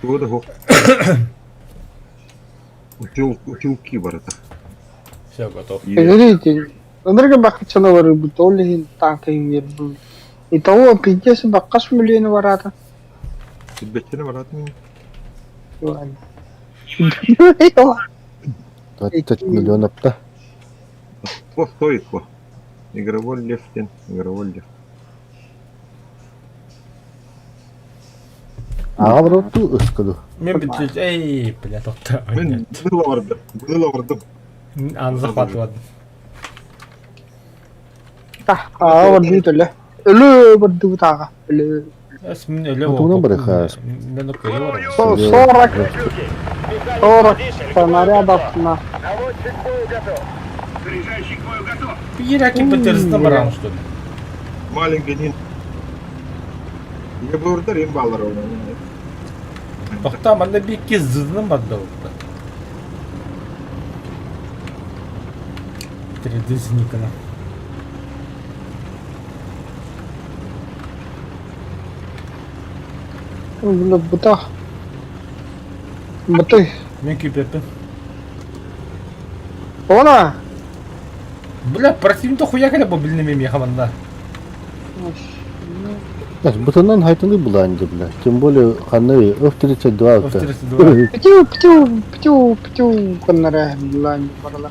Туга да суох. Утилки барыта. Все, готов. Смотрите, Ынырга бакчаны барыбыт, ол иһин танка иҥиэрбин. Итого пиздец баккас миллион бараата. Силбэччини бараатын Ладно. 24 миллионов да. О, стоит по. Игровой лев диэн, игровой лев. Аҕа барыттуу ыскыду. Мен бүтүн эй, бля, тохто. Мен было бардым, было бардым. Аны захватывадым. Аа, бардыы төлө. Өлө бардыы тааҕа. Өлө. Эс мин өлө Тугунан барыха. Мен окей барым. 40 40 снарядов на. Биир кипетерсine барам что ли? Маленький нин. Я бұрдар ең балалар оны. Тохта манна бикки зызным барда болду. 3D Никона. Бля, бута. Буты. Мен кипеппин. Она. Бля, противник хуя кэлэ бу билнемем я хаманда. Бутынан хайтылы булаан бля. Тем более ханны F-32 F-32. Птю, птю, птю, птю, коннора, булаан баралар.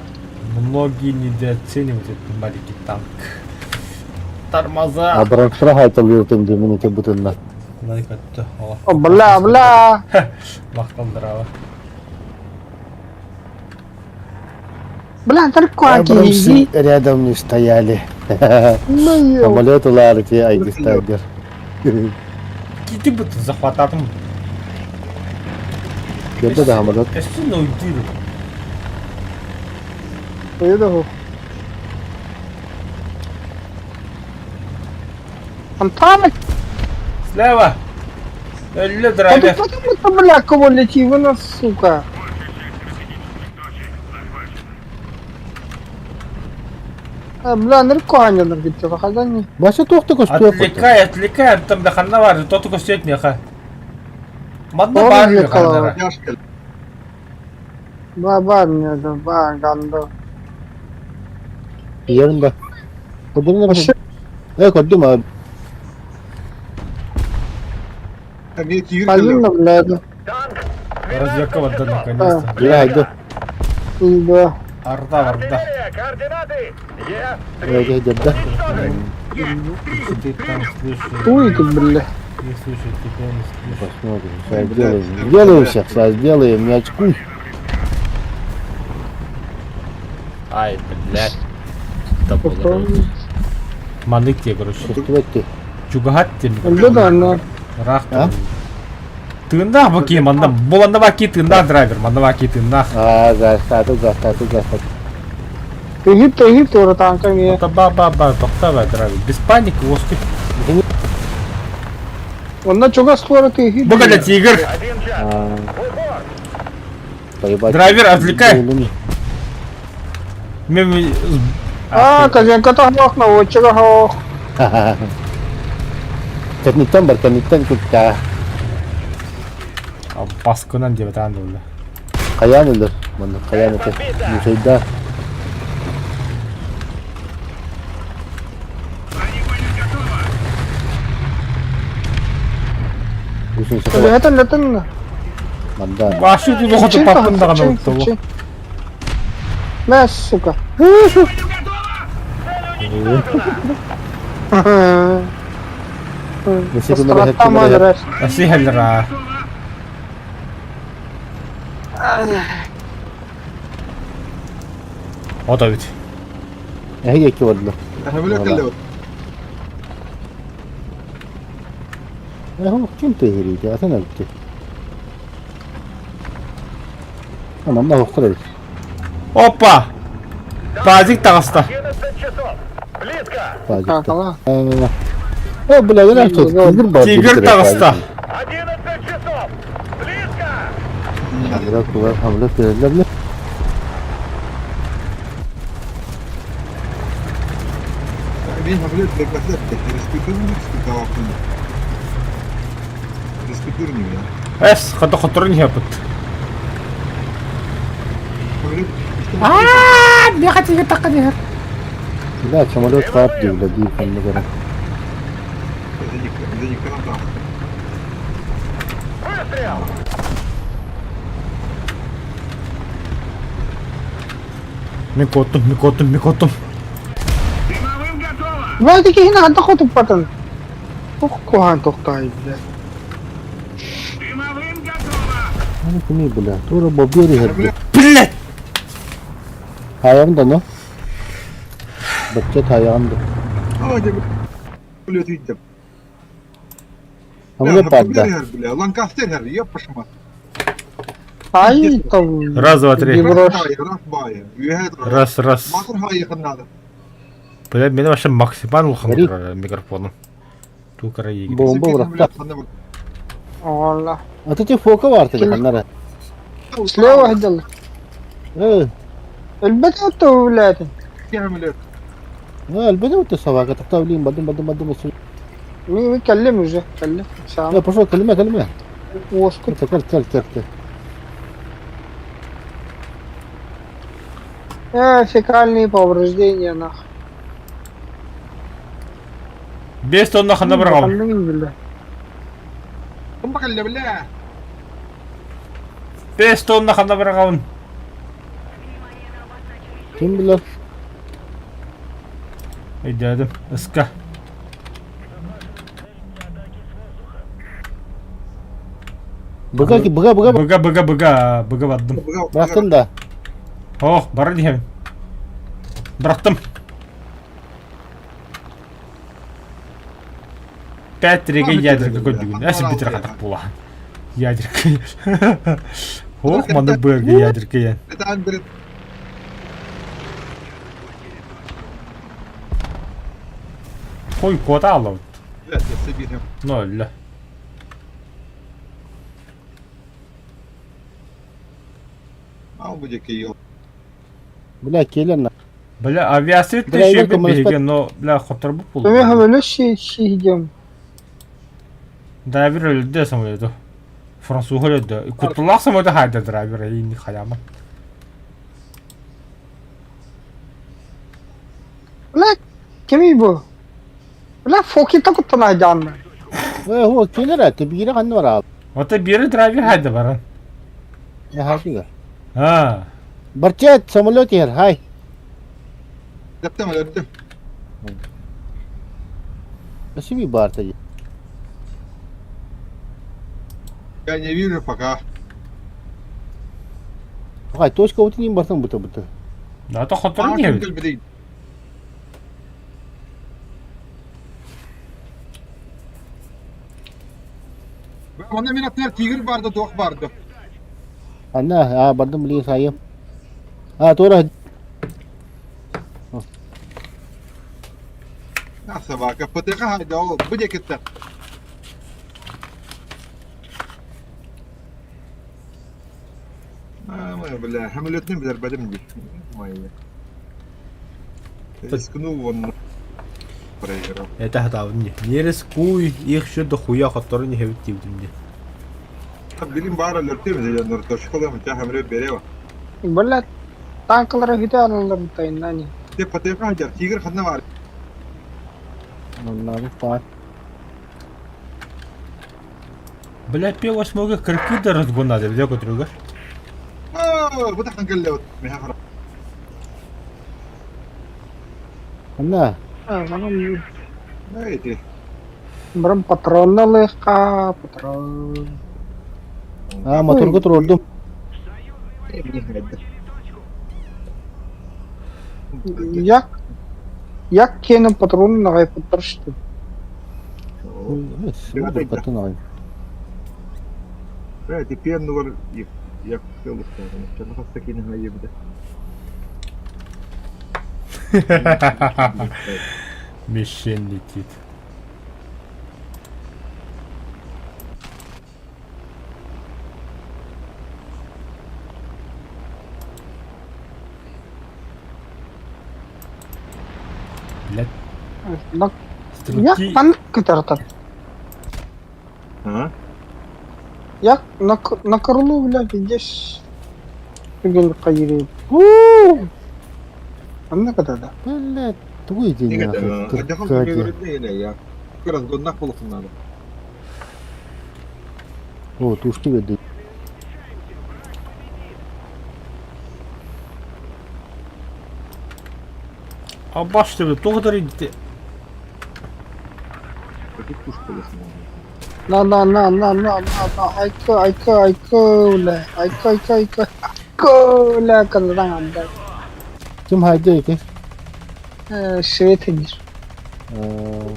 Многие недооценивают этот маленький танк. Тормоза. Абрамстра хайтылы өтөмдө мен эте бутынна. Лайк атты. О, бля, бля. Макталдырава. Бля, только Абрамсы рядом не стояли. Ну, Самолет улары те айгыстайдер. Кити бут захвататым. Көрдө да самолет. Эсин уйдыр. Еду. Антон, Слева. Өллө а драйвер. ты потому что, бля, кого лети, вы нас, сука. А, бля, нарконя наргите, выхода Баша тохты көстүө. Отвлекай, отвлекай, там да ханна бар, тоту көстөт меха. Мадна Ой, бар лекала. ханнара. Яшка. Ба, ба, мне, да, ба, гандо. Ярым ба. Көрдүң ба? Э, көрдүм а. Мен тигр Полина, бля, да. Разведка вот наконец-то. Бля, айды. Да. Арда, арда. Э, дерде. Ты там слышишь. Хуй ты, бля. Не слышу, тебя не слышу. Посмотрим. Сейчас сделаем. Сделаем всех, сейчас сделаем. Не очкуй. Ай, блядь. Да было. Манык те, короче. Көстүбөттү. Чугахат те. Да, да, да. Рах. А? Тыындаах бу манна буланна баки тыындаах драйвер, манна баки тыындаах. А, застаты, застаты, застаты. Ты ты ты танка мне. Это ба ба ба токтава драйвер. Без паники, оски. Он на чуга скоро ты Бу кэлэ тигр. Поебать. Драйвер, отвлекай. Мен А, казенка то хох на очага хох. Кәтниттен бар, кәтниттен күттә. Баскынан деп атаан болду. Каян өлөр. Мында каян өтө. Мусайда. Это летен. Манда. Башы ту дохоту папын даган болду. На, сука. Асихалра. О да бит. Эге ки болду. Эхо ким тыгырыйды, атын өлтү. Аман да Опа! Пазик таҕыста. Какала. О, бля, я что, тигр бар. Тигр таҕыста. Хамлет, хамлет, бля. Мен хамлет бекатлетте. Респектурник спиталакын. Респектурник, я. Эс, хата хотторон иһэппит. Аа, миэхэ тиийэ таххан иһэр. Бля, самолет баар дии, бля, биир ханнык эрэ. Мин куоттум, мин куоттум, мин куоттум. Бля, киһини ханта хотуппатын. Туох куһаҕан тохтоой, бля. Аны кимий, бля? Тура бобер иһэрди. Блядь! Хаайаҕын да, но? Бачча таайаҕын да. Самолет падда. Ай, там... Раз, два, три. Еврош. Раз, раз. Бля, меня вообще максимально улахан Горит. турар микрофоном. Ту карайыгы. Бомба бырахта. Ола. А ты фока бар ты ханнара. Слева хотел. Э, Элбэт это, блядь. элбэт вот собака тохтоо блин, бадым бадым бадым. Ми кэллим уже, кэллим. Сам. Э, пошел, кэлимэ, кэлимэ. Уоскут. Кэл, кэл, кэл, кэл. Фекальные повреждения, нахуй. Без тонна ханна быраҕабын. Бля. Без тонна ханна быраҕабын. Ким билэр? Өйдөөдүм. Ыска. Быга, быга, быга. Быга, быга, быга, быга бардым. Бырахтын да. Ох, баран иһэбин. Бырахтым. Пять реге ядерка көрдүгүн. Эс битер хатак була. Ядерка. Ох, маны бырга ядерка я. Хой куота алабыт. Ноль. Бля, кэлэн. Бля, авиация Бля, еще Игорь, биһиги, но, бля, хотторбут Ми буолла. хамөлө ши ши Драйвер өлдө самолету. Француз өлдө. Кутталаах самолету хайда драйвер инник хайама. Бля, кимий бу? Бля, фокита куттана дьаанна. Э, хо, кэлэр это биирэ ханна бараа. Ота бири драйвер хайда баран. Я хатыга. А. Барчат самолет иһэр, хай. Спасибо, Барта. Я не вижу пока. Хай, точка вот не бартан бута бута. Да, то хотторон диэбит. Онно мин аттыгар тигр барды, туох барды. Анна, а бардым билигин сайым. А, туора. А собака, ПТХ хайда ол, бу диэкиттэн. А, бля, самолетны билэр бадым дии. Моя. Рискнул он проиграл. Это хатабын не. Не рискуй, их еще дохуя хотторон диэбит диэбитим дии. Билим баар өлөртүм, дьоннор точкалам, тя хамры берева. Бля, танкалара хүтэ алалар тайнани. Те ПТХ хайдар, тигр ханна бар. Оннааҕы паар. Бля, П-8 кыркы да разгонады, бля, көтүрүгэр. Бу тахан кэллэ миһа хара. Анна, А, Эти. Баран патронналыахха, патрон. а моторга туруордум. Як як киэнэ патронун аҕай паттарышты. Баттан аҕай. Эти пеннулар як сылыстар. Чарнахаста кине хайыбыда. Мишень летит. Блядь, Як стрелки... панк кытартар. А? Я на, на крылу, бля, пиздец. Бүгүн хайыры. Анна катада. Блядь, твой день нахуй, Хайдахын Туркадия. көрөрүнэ я. Как раз гоннах болохун надо. О, тушки веды. А баш тебе туох да Каких пушка болохун На на на на на на на айка айка айка бля. Айка айка айка. Айка бля кандан анда. Ким хайда ити? Свет дир. Э,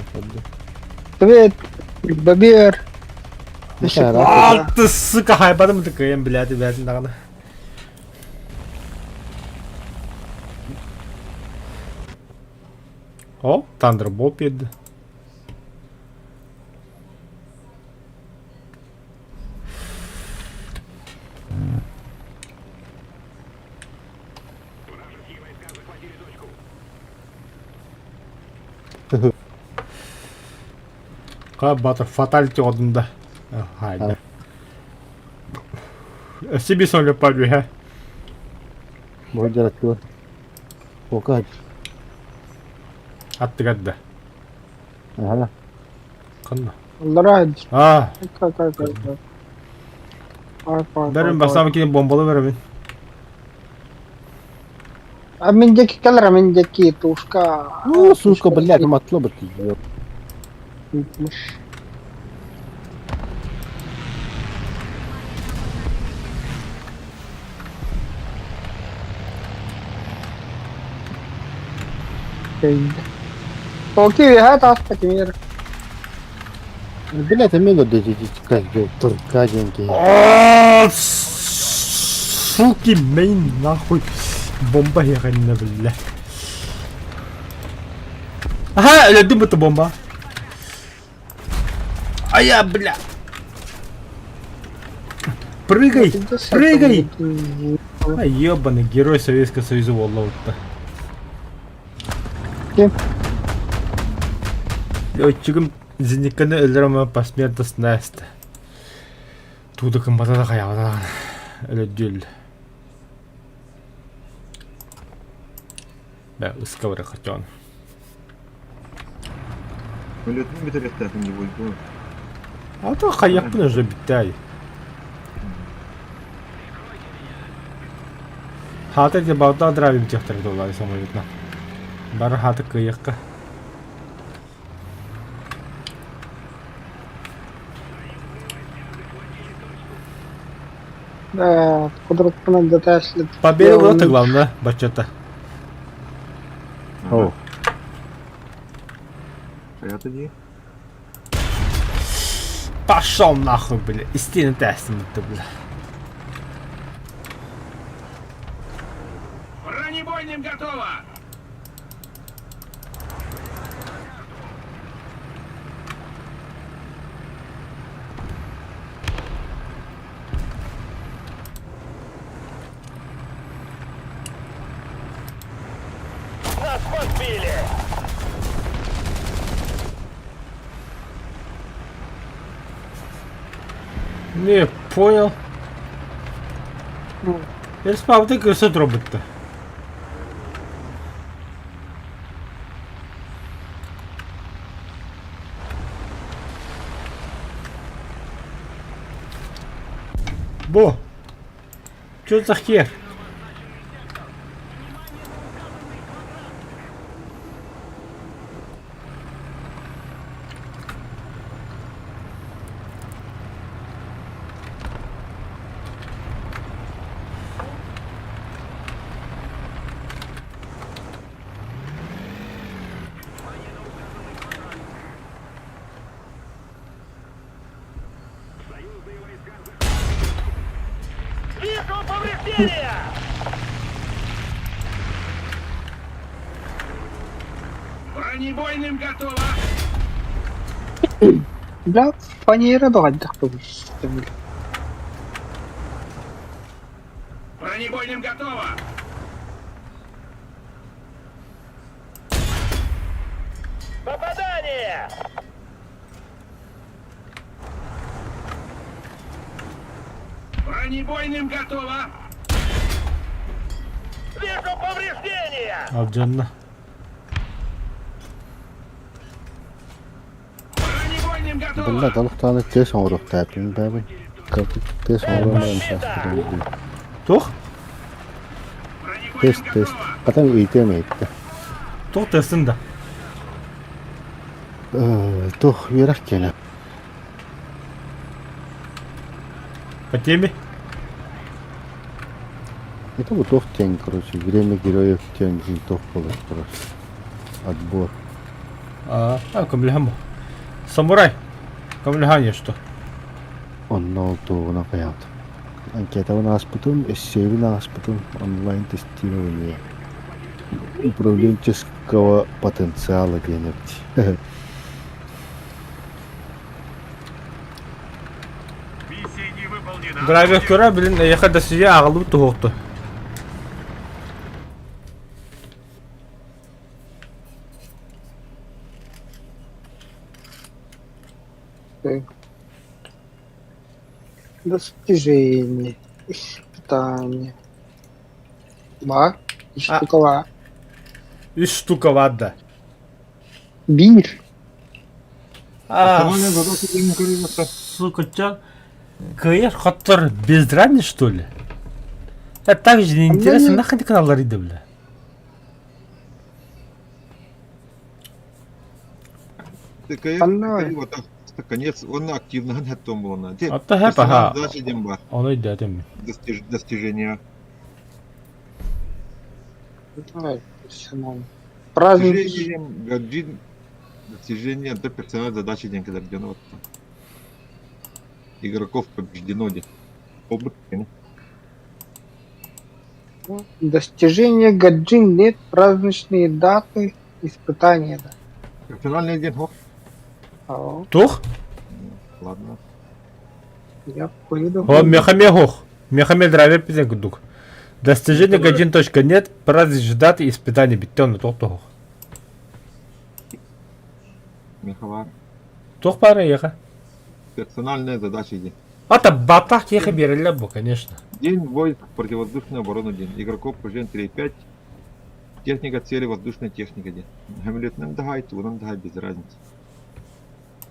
Свет. Бабер. А ты, сука, хайбадым ты кыйын, блядь, блядь, даҕаны. О, Thunderbolt биэрдэ. Батыр фаталити одунда. Хайда. Себе соля падвиха. Бодяратыла. Ока. Аттыгадда. Ага. Канна. Аллара. А. Айка айка айка. Бәрін басам кейін бомбалы беремін. А мен деки калара мен деки тушка. Ну, сука, блядь, матло бы ты. Окей, это таспа теперь. Блядь, а мега как бы туркаденький. Суки, мейн нахуй. Бомба херенна, бля. Ага, өлөдүм буту бомба. А я, бля. Прыгай, прыгай. А ебаный герой Советского Союза волла вот-то. Ким? Летчигим зениканы өлөрөмө посмертно снест. Туда кымбата да хаябата өлөдүл. Бә, ыска бара хотен. Өлөтүн битереттәхин не будет. А то хаяппын уже биттай. Хата де балда драйвим техтер доллар самолетна. Бар хата кыякка. Да, кудруктuna деташлы. Победа была главное, бачата. О, Хаята дии. Пошел нахуй, бля. Истина тестим это, бля. Бронебойным готово! Нас подбили! Не понял. Я спал, ты крысу робот-то. Бо! Чё за хер? Вижу повреждения! Бронебойным готово! Бля, фанера догаддах Бронебойным готово! Попадание! Бронебойным готово! Вижу повреждения! Алдьанна. Бронебойным готово! Бля, талыктааны тес оҥоруохтаахпын баабый. Кырдьык тес оҥоруом саастарын Туох? Бронебойным Тест, тест. готово! Потом ыйтыам ыйытта. Туох тестин да? Туох үөрэх киэнэ. По теме? Это вот туох диэн, короче, время героев диэн туох буолар, короче. Отбор. А, көмөлөһөн Самурай. Көмөлөһөн что? Онно ол туоҕуна хайаат. Анкетабын ааспытым, эссебин ааспытым, онлайн тестирование управленческого потенциала диэн эбит. Миссия не выполнена. Драйвер көрө билин эйэхэ да сие аҕалбыт туһуохту. Достижение, испытание. Ба, штукала. Үс штука вадда. Бир. А, Сука, сука, чё? Кыйыр хоттор без драни, что ли? Это так же неинтересно, нахуй каналлар иди, бля. Конец, он активно готов Атта хэп, аха. Оно Ону өйдөөтүм. Достижение. Давай, персонал. Праздник. Достижение, достижение до персональной задачи день, когда где вот игроков побеждено где. Достижение Гаджин нет, праздничные даты, испытания. Да. Персональный день, о. Тух? Ладно. Я поеду. О, мехамехух. Мехамед драйвер пизен кудук. Достижение гаджин.нет, праздничные даты, испытания биттен тух тух. Мехавар. Тух пара еха. Персональная задача день. Ата батах еха берелер бу, конечно. День войск противовоздушной обороны день. Игроков побежден 3-5. Техника цели воздушная техника день. Гамлет нам дагай, нам дагай без разницы.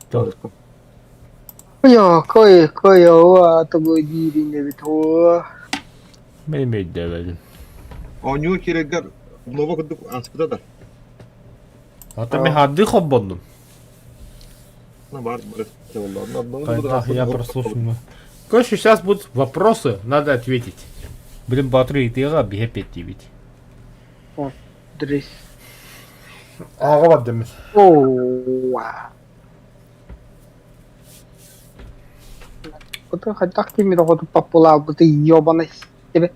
Так. Кое, кое, кое, тобой дирине бит. Мен өйдөөбөдүм. А у него керегер нового аспыда да. Ата мен хады хоббондум. Я прослушаю. Короче, сейчас будут вопросы, надо ответить. Блин, батыры итыга бихепетти ведь. Дрес. Ага, вот демес. Оуа. Вот хотя ты мне вот попула, вот ты ёбаный тебе.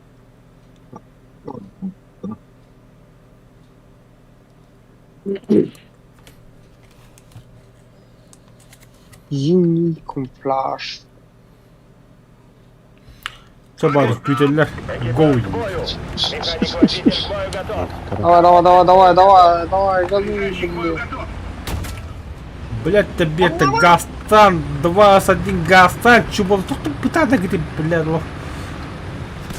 Зимний камуфляж. Чабадов, күүтэллэр. Гоу. Давай, давай, давай, давай, давай, давай, газуй, блин. Блять, тебе это Гастан, 2 с 1 Гастан, чубал, тут пытана, где, блядь, лох.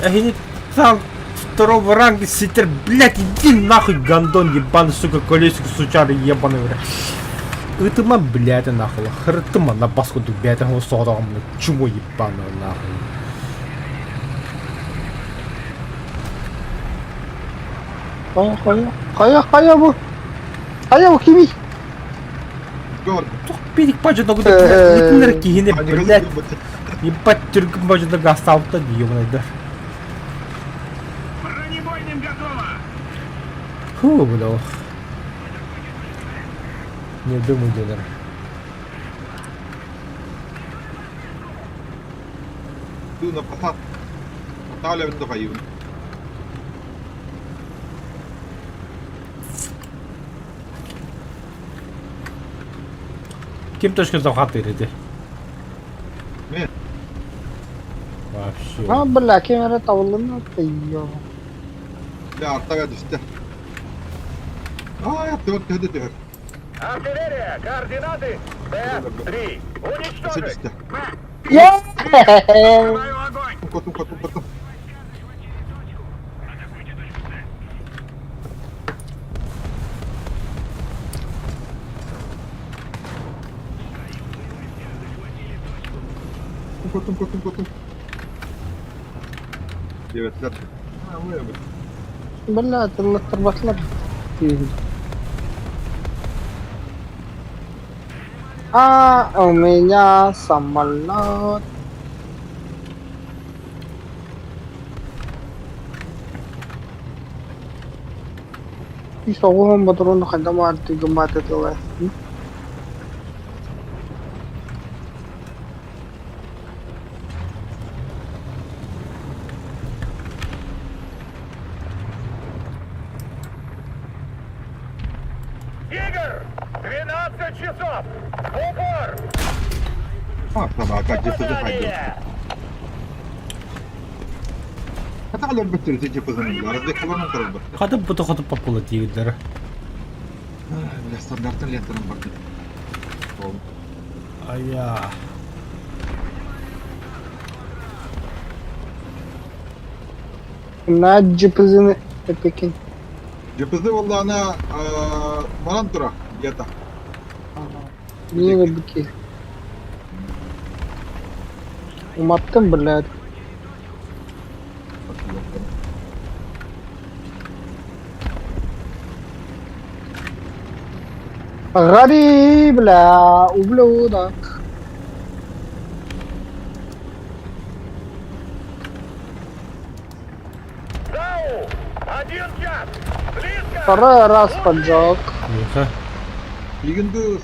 Эй, там второго ранга ситер, блядь, иди нахуй, гандон ебаный, сука, колесик, сучары ебаный, бля. Ытыма, блядь, нахуй, хрытыма на баску, блядь, содом, чмо ебаную, нахуй. Хайа, хайа, хайа, хайа бу. Хайа бу кими? Тух педик бажы да ытыныр кихине, блядь, ебать, түркін бажы да гасталта, ебаный, да. Бронебойным готово! Фу, бля, ох. Не думай, дедер. На посад. Поставляем до хаюн. Ким точка завхаты иреди? Мен. Вообще. А, бля, камера тавлына ты ёба. Бля, артага түсті. А, ты вот ты ты. Артиллерия! Координаты Б-3! Уничтожить! Түсті. Я! Открываю огонь! Котум, котум, котум. Котум, котум, котум. Диэбэттэр. Блядь, ыллаттарбатылар. А, у меня самолет. И соҕуһун ботуруону хайдах баҕарытыы гыммат этилэр. Тигр! 12 часов! В упор! Собака, Попадание! Хата буту хоту попула тиийдэр. Бля, стандартный лентанан бардым. Айа. На дьипизини эпикин. ДПЗ буоллаҕына баран тура где-то. Миигин өлбүт Уматтым, блядь. Гори, бля, ублюдок. Зау! Один час! Близко! Второй раз поджег. Тихо, Билигин дуу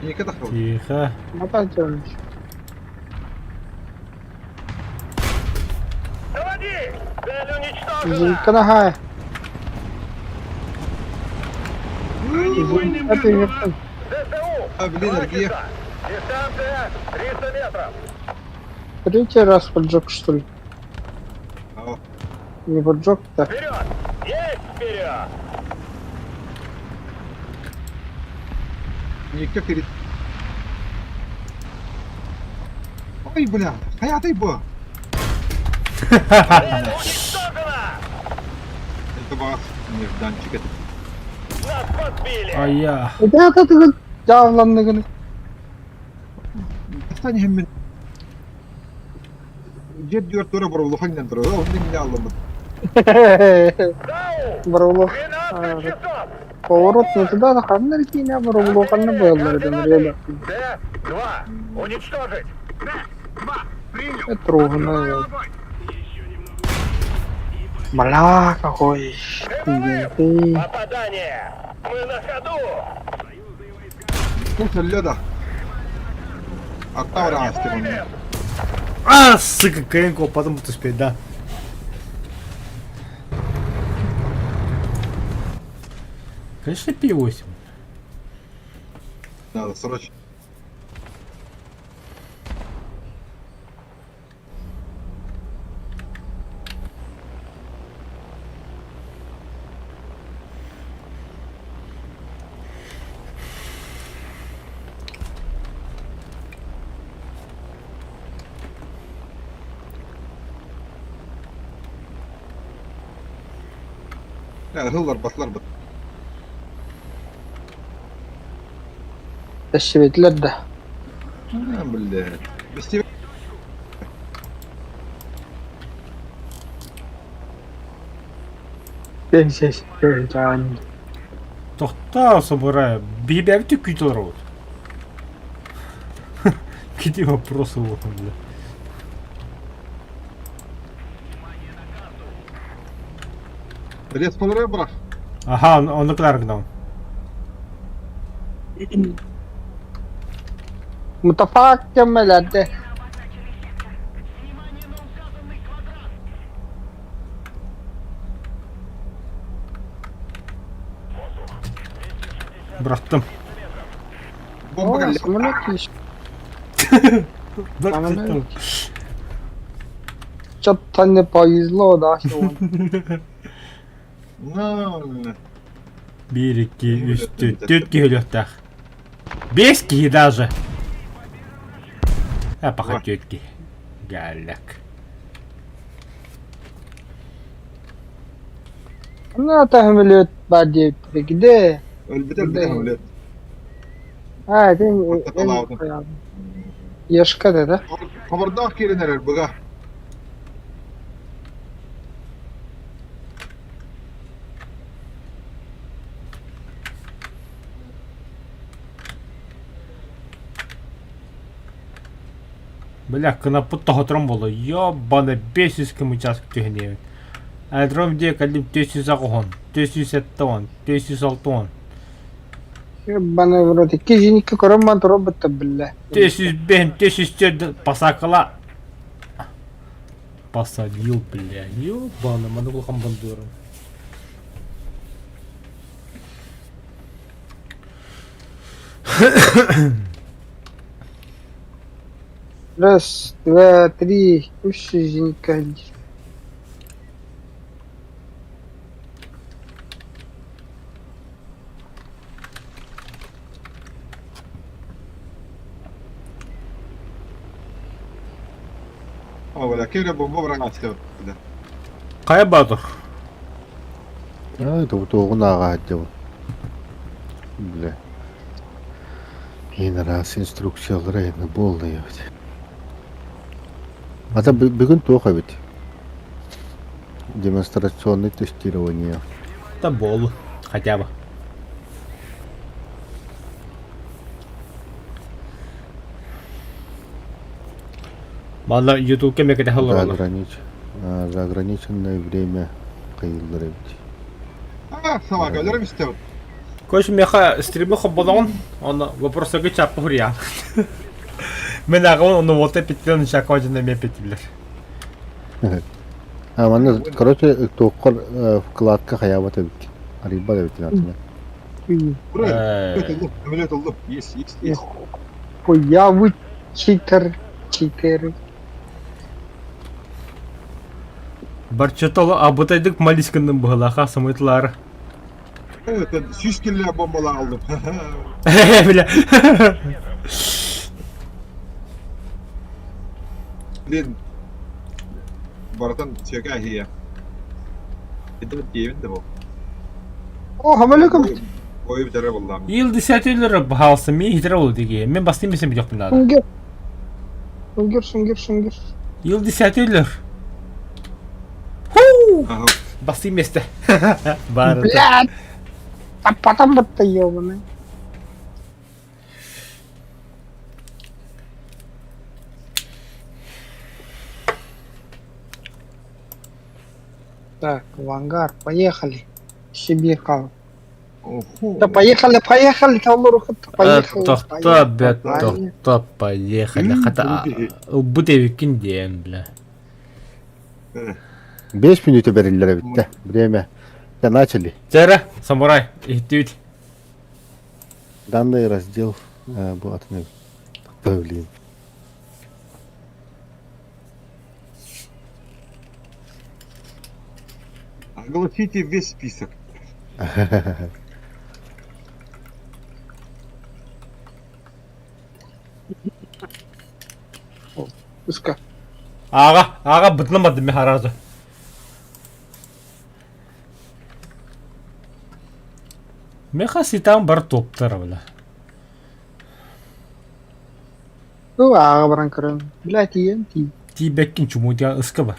Никэ тахсабыт. тихо. Мотать Заводи! Цель уничтожена! Зинканаха. Бронебойным Это не готово! ЗСУ! А, блин, Два Аргия. часа! Дистанция 300 метров! Третий раз поджег, что ли? Аа. Не поджег-то. Вперед! Есть вперед! Никэ перед. Ой, бля, хайатай бу. Цель уничтожена! Это баас нежданчик это. Нас подбили! Айа. Это это дьааланныгын. Тастан иһэммин дьиэ үрдүгэр тура боруулахан турар, ол иннинэ алламмыт. Зау! Барулов. 12 часов! Поворот не туда, ханна киинэ барулов ханна буоллар этэн Д-2! Уничтожить! Д-2! Принял! Это ругано. Бля, какой ты. Попадание! Мы на ходу! Бу сөллө да. Аттаа араастым. А, сука, коленку потом буду успеть, да. Конечно, P8. Надо срочно. Ыһыллар баслар быт. Тэссибэтилэр да. Блядь. Без тебя. Тохтоо собираю. Биһибэбит күүтэ олоробут. Какие вопросы вот, бля. Лес полурай, брат. Ага, он, он гнал. Мутафак кэмэлэрдэ. Братым. Бомба О, кэллэ. самолет еще. Братым. Что-то не повезло, да, сегодня. На. Биир, икки, үс, түөрт, түөрт киһи өлүөхтээх. Биэс киһи даже. А, пока түөрт киһи. Галляк. Ата самолет баар диэбиттэрэ где? Өлбүтэ өлбүтэ самолет. А, это Аттаталаабытым. Ешка да, да? Хобордоох киирэн эрэр быга. Бля, кынаппыт тоһоторон буолла. Ёбаный 500 км участок түһэниэбит. Аэродром диэки кэллим 480, 470, 460. Бана вроде кизиникке көрөн бан турар бытта биллэ. 405, 404 посакала. Посадил, бля, ёбаный, маны улахан бандурым. Раз, два, три, үс зенитка диир. О, бля, ким бомба быраҕааччы да. Хайа Баатыр? А, это туоҕун ааҕааччыбын. Бля. Иин араас инструкциялара эми буолла эбит. Ата бүгүн туох эбит? Демонстрационное тестирование. Да буолу, хотя бы. Манна Ютубка мекете За олороллор. огранич... За ограниченное время кыйыллар эбит. А, собака, өлөрөм истэбит. Короче, меха стримы хобболоҕун, онно вопросага чаппа хуруйаан. Мен аҕабын онно уолта эппиттэн шакка дьонно эмиэ эппиттилэр. А манна, короче, туоххар вкладка хайаабат эбит. Арыйбат эбит атына. Ура, ыллым, самолет ыллым. Есть, есть, есть. Хуя вы читер, читеры. Барчатоло абытайдык малискынным быһылаха самытлар. Это сүүс киллэ бомбалаах алдым. Бля. Блин, барытын сүөкэ иһийэ. Это диэбин да бу. О, хамалыкым. Ой, бүтэрэ буллаам. Ил десятилер баһаалса ми хитре ол диги. Мен бастым бесем билиэхпин наада. Сунгир. Сунгир, сунгир, сунгир. Ил десятилер. Ху! Ага. Бастым месте. Барыта. Блядь! А потом будто ёбаный. Так, в ангар, поехали. Сибирь хал. Оху. Да поехали, поехали, Таллур, поехали. Тохто, бля, поехали. тохто, поехали. Хата, ылбыт эбиккин диэн, бля. 5 минут бэриллэр эбит да. Время. Да начали. Чара, самурай, иһиттибит. Данный раздел бу атын блин. Огласите весь список. Пуска. Аҕа, аҕа бытламадым мен харазы. Меха ситан бар топтар бля. Ну, аҕа баран көрөн. Блядь, ийэм тиий. Тиийбэккин чумуутугар ыска бар.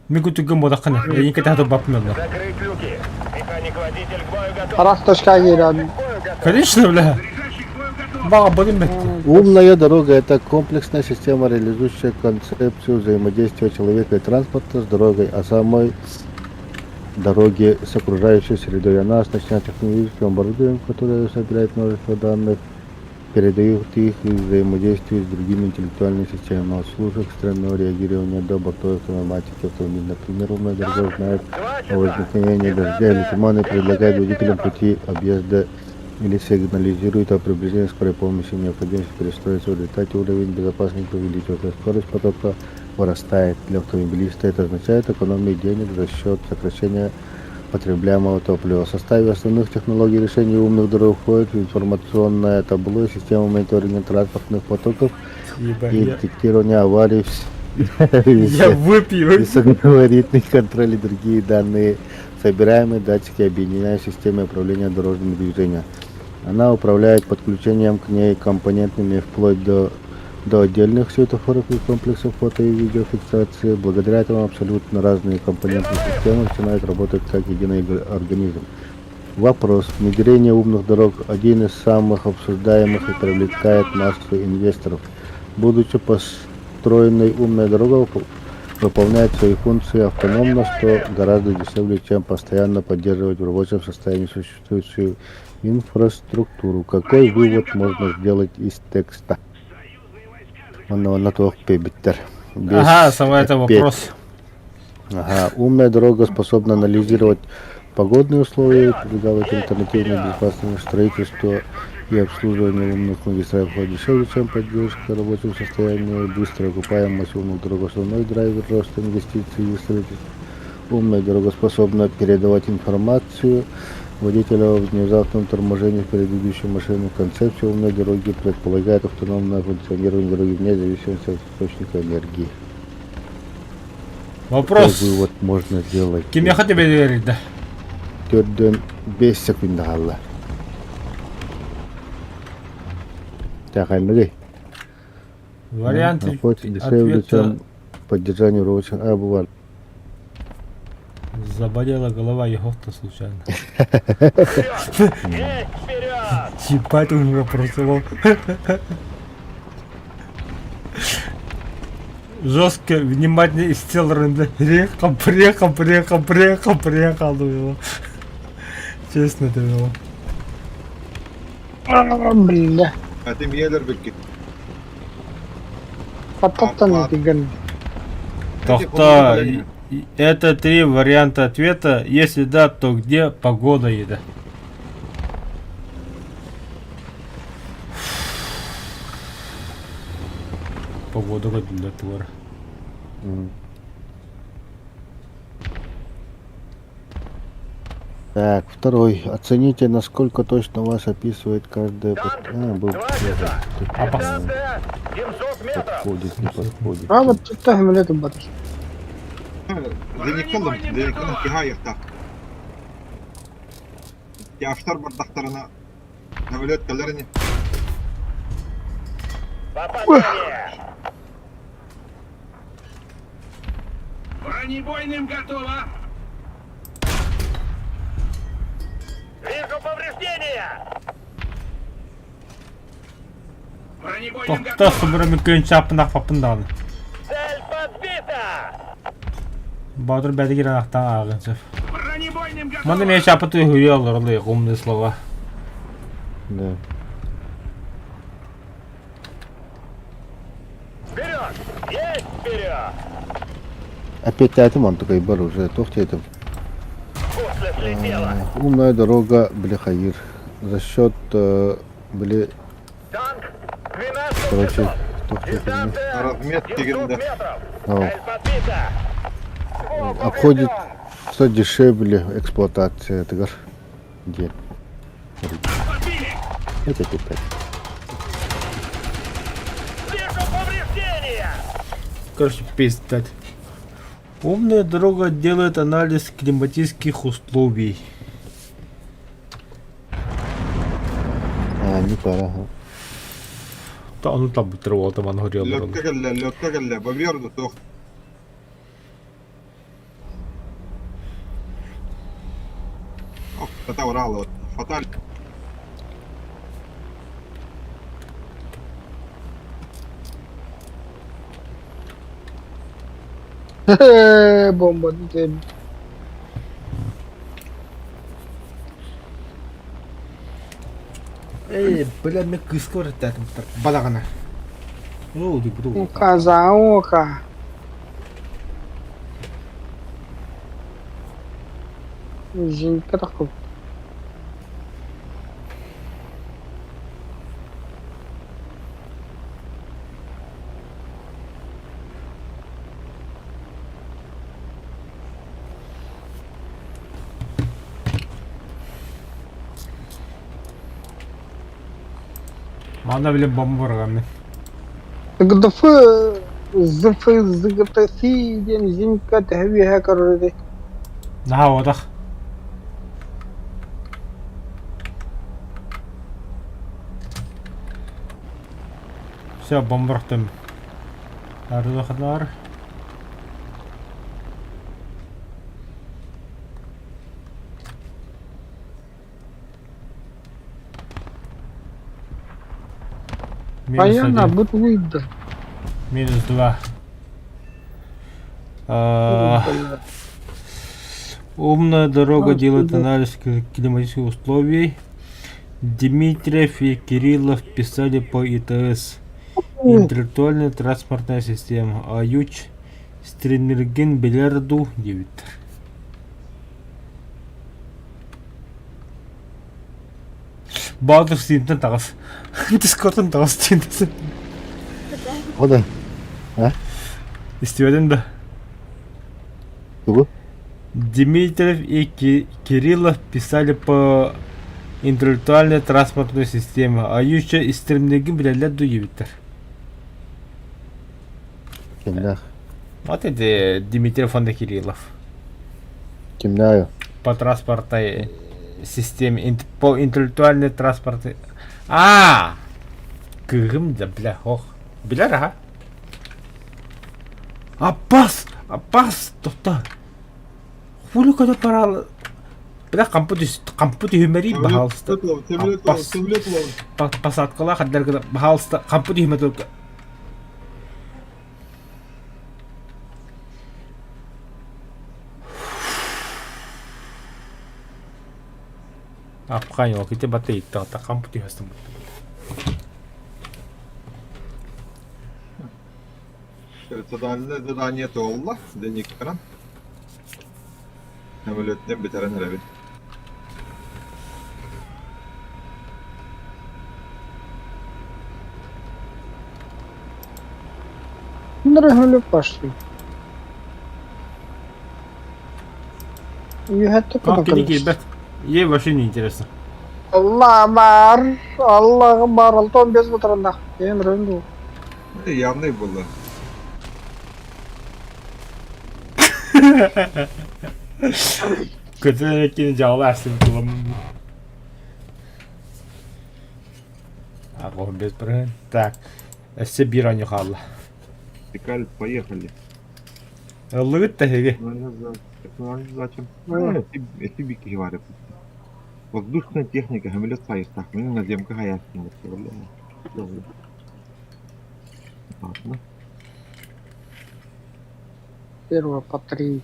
Мин күтүгүм буолаххына, эйигин кэтэһэ турбаппын онно. Закрыть люки. Механик-водитель к бою готов. Араас точка киирэн. К бою готов. Конечно, бля. Баҕа будем бэтти. Умная дорога – это комплексная система, реализующая концепцию взаимодействия человека и транспорта с дорогой, а самой дороги с окружающей средой. Она оснащена технологическим оборудованием, которое собирает множество данных, передает их и взаимодействует с другими интеллектуальными системами, от служб экстренного реагирования до бортовой автоматики автомобиля. Например, умная дорога знает Два о возникновении дождя или тумана и предлагает водителям пути объезда или сигнализирует о приближении скорой помощи, необходимости перестроиться. В результате уровень безопасности увеличивается, скорость потока вырастает. Для автомобилиста это означает экономию денег за счет сокращения потребляемого топлива. В составе основных технологий решения умных дорог входит информационное табло, система мониторинга транспортных потоков и Ебать. детектирование аварий в Я выпью. Высокогабаритный контроль и другие данные, собираемые датчики объединяют в системе управления дорожным движением. Она управляет подключением к ней компонентами вплоть до отдельных светофоров и комплексов фото и видеофиксации. Благодаря этому абсолютно разные компоненты системы начинают работать как единый организм. Вопрос. Внедрение умных дорог – один из самых обсуждаемых и привлекает массу инвесторов. Будучи построенной, умная дорога выполняет свои функции автономно, что гораздо дешевле, чем постоянно поддерживать в рабочем состоянии существующую инфраструктуру. Какой вывод можно сделать из текста? Онно онно туох биэрбиттэр. Ага, Без сама это опять. вопрос. Ага. Умная дорога способна анализировать погодные условия, предлагать альтернативные безопасному строительству и обслуживанию умных магистралей входит дешевле, чем поддержка в рабочем состоянии, быстрая окупаемость умных дорог основной драйвер роста инвестиций и строительства. Умная дорога способна передавать информацию водителю о внезапном торможении впереди идущей машины. Концепция умной дороги предполагает автономное функционирование дороги вне зависимости от источника энергии. Какой Вопрос. вывод можно сделать? Кимиэхэ тебе верить, да? 45 секунда хаалла. Тэхэннигий. Варианты Находится дешевле, ответа чем поддержание рабочих. А, бывает. Заболела голова Егор-то случайно. Вперед! Есть вперед! Ебать он вопросовал. Жестко, внимательно из тела Приехал, приехал, приехал, приехал, приехал, думал. Честно это было. Бля. Этим елер бүккит. Потоптан деген. Тохта, это три варианта ответа. Если да, то где погода еда? Погода как для твора. Так, второй. Оцените, насколько точно вас описывает каждая... Танк! А, был 2 часа! Апас. Дистанция 700 метров! Подходит, не подходит. А вот тут самолет бар. Зеникалым, зеникалым кихайықта. Яштар бардақтарына самолет кэлэрини. Попадание! Бронебойным готово! Вижу повреждения! Бронебойным Тохта готово! субыры мүмкін чапына папындан. Цель подбита! Батыр бәдігер ақтан ағыншып. Бронебойным готово! Маны мен чапы хуялар умные слова. Да. Вперед! Есть вперед! Опять этим он такой бар уже. Тохте этим. После слетела! Умная дорога Блехаир. За счет бли... Танк 12 Короче, часов! тохте Дистанция Размет 700 дегенде. метров! О. Цель подбита! Ствол Обходит поврежден! все дешевле эксплуатация. Это гар. Где? Подбили! Это опять. Вижу повреждения! Короче, пиздать. Умная дорога делает анализ климатических условий. А, не пора. ага. Та ну там тривало, там горіло. Лөккө кэллэ, лөккө кэллэ, бобер туох. Ох, фата урал, фаталь. Бомба. Эй, бля, мен кыска бараттатым балағана. О, ты буду. Ока за око. Жинка такой. Мана, бля, бомба барғанмен. ГДФ. ЗФ ЗГТС диэн Зинка төһө үөһэ көрөр этэй? Наһаа уотах. Все, бомборохтум. Арыахалар. Минус Айана один. бу тугуй да? Минус два. А, Умная дорога делает анализ климатических условий. Дмитриев и Кириллов писали по ИТС. Интеллектуальная транспортная система. Аюч Стринерген билэр дуу диэбиттэр. Баатыр Стимтэн таҕыс. Дискортан таҕыс диэн Ода. А? Истибэтин да. Тугу? Дмитриев и Кириллов писали по интеллектуальной транспортной системе, а еще истремнегин билэллэр дуу диэбиттэр. Кимнээх? Вот это Дмитриев уонна Кириллов. Кимнээҕий? По транспортной системе, по интеллектуальной транспортной... А! Кыһым да, бля, ох. Билэр аха. Аппас! Аппас! Тоқта. Хули когда парал... Бля, хампы түс, хампы түһүмэрий, пожалуйста. Аппас. Посадкалаах хаддар пожалуйста, хампы түһүмэ только. Апкай, ити бата итта хампы түһэстим. Задание задание туолла, дневниктаран. Самолеттен бүтэрэн эрэбит. Нрыгнули пошли. Үөһэттэ А, кэлэр. кини Ей вообще не интересно. Аллах бар, Аллах бар, 65 бутырында. Эм рынду. Явный было. Көтөн кини жаала әсин кылам. Ағон без бір. Так. Өссө биир оонньуу хаалла. Декаль, поехали. Ыллыгыт да эһиги. Зачем? Эти киһи баар Воздушная техника, самолет сайыстах. Мен наземка хаястым. Ладно. Первого по три.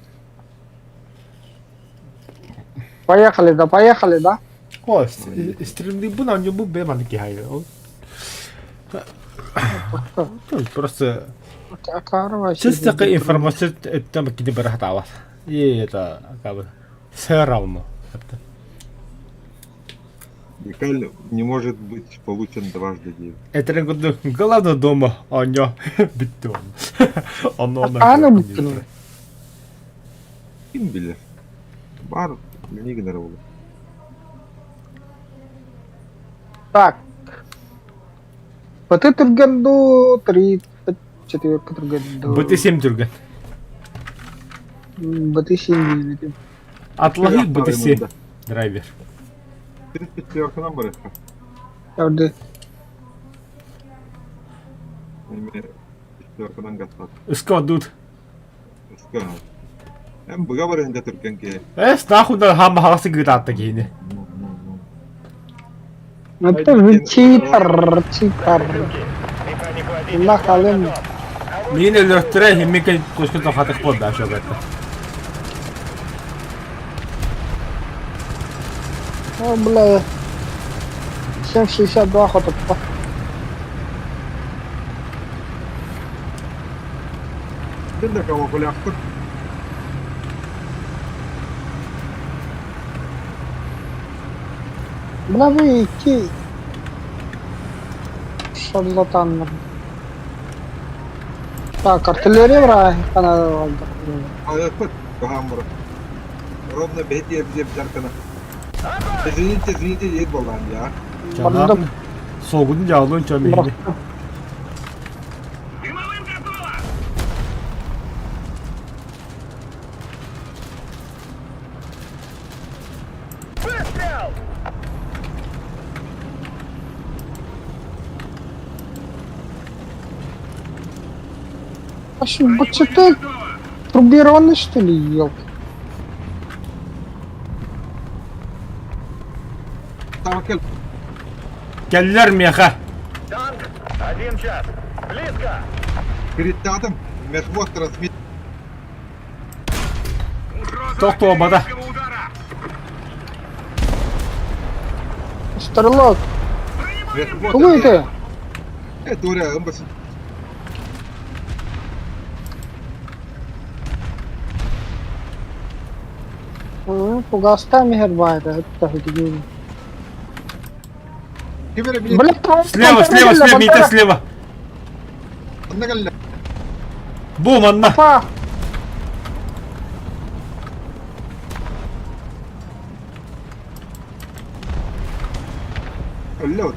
Поехали, да, поехали, да? О, стримныйбын оонньуубун бэйэм аны киһи Просто чисто информация өттөн кини бара хатаабат. И это как бы все равно. Декаль не может быть получен дважды девять. Это курдук главное дома оонньоо бүттү онно. Онно Аны бүттү. Ким билэр? Бар, не генерал. Так. БТ түргэн дуу, 34 түргэн дуу. БТ-7 түргэн. БТ-7 диэбитим. Атлаһыы БТ-7 драйвер. 34-нан барыха. Көрдө. Четверканан гаттат. Ыска тут. Ыска. Эм быга барыһында түргэн ке. Эс нахуй да хам халасы гытаатта киһини. Это читер, читер. Аллах алым. Мин өлөртөрө химмике тушку хатых буолда шогатта. О, бля. 7,62 хотоппа. Тында кого куляхпыт. Бля, вы икки шарлатаннар. Так, артиллерия бра, ана Айыппыт, кахамбыра. Ровно бэти эбзе бжаркана. Извините, извините, ет болан я. Бардым. Солгун жаалын чамини. Дымовым готово! А что, БЧТ турбированный, что ли, елки? Тавакел. Кэллэр миэхэ. Танк, один час. Близко! Перед татом мехвод трансмит. Угроза Тохтуобата. артиллерийского удара! Стрелок, Мехвод. кому это? Это уря, ымбас. Пугаста мехербайда, это где? Кибер били. Блядь, Слева, слева, слева, Митя, слева. Аннагалля. Бум, анна. Па! Алло.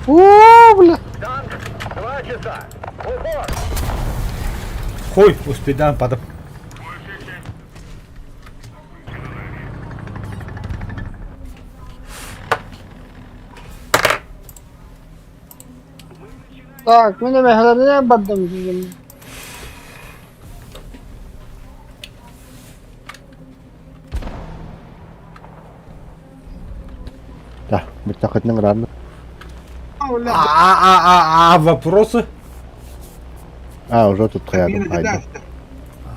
О, бля! Танк, два часа. Упор! Хуй, успедан падам. Так, мин эмэһэлэринэн бардым дьиҥин. Да, мытахытның рано. А, а, а, а, вопросы? А, уже тут рядом. Айда.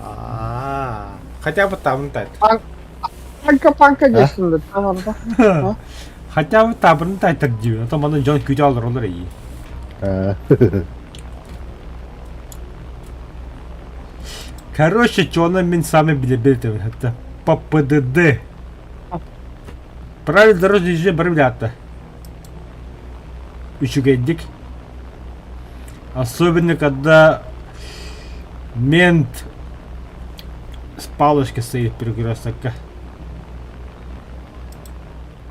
А, хотя бы там так. Панка-панка десин да, Хотя бы табырын тайтыр диyor. А то маны жон күйді алыр олар iyi. А, Короче, чона мен сами биле Это по ПДД. Правила дорожного движения бар билятта. Үчүгэйдик. Особенно, когда мент с палочкой стоит перекресток.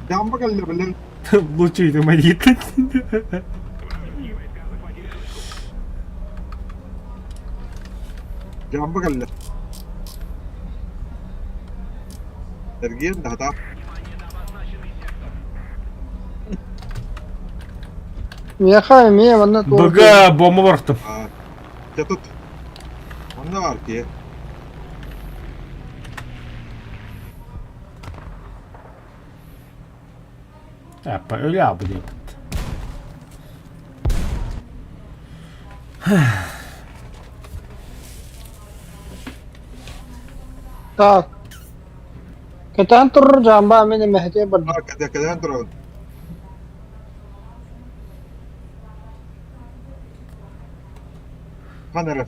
Дамба калля билер. Лучше это монит. Дамба калля. Эрген да Миэхэ эмиэ манна туох Бага бомба бартым. А, тут. Онно бар ки. Апа öyle abi deyip. Так. Кэтээн турар дьаамба мин эмэһэтиэ бардым. А, когда когда туран. Ханара.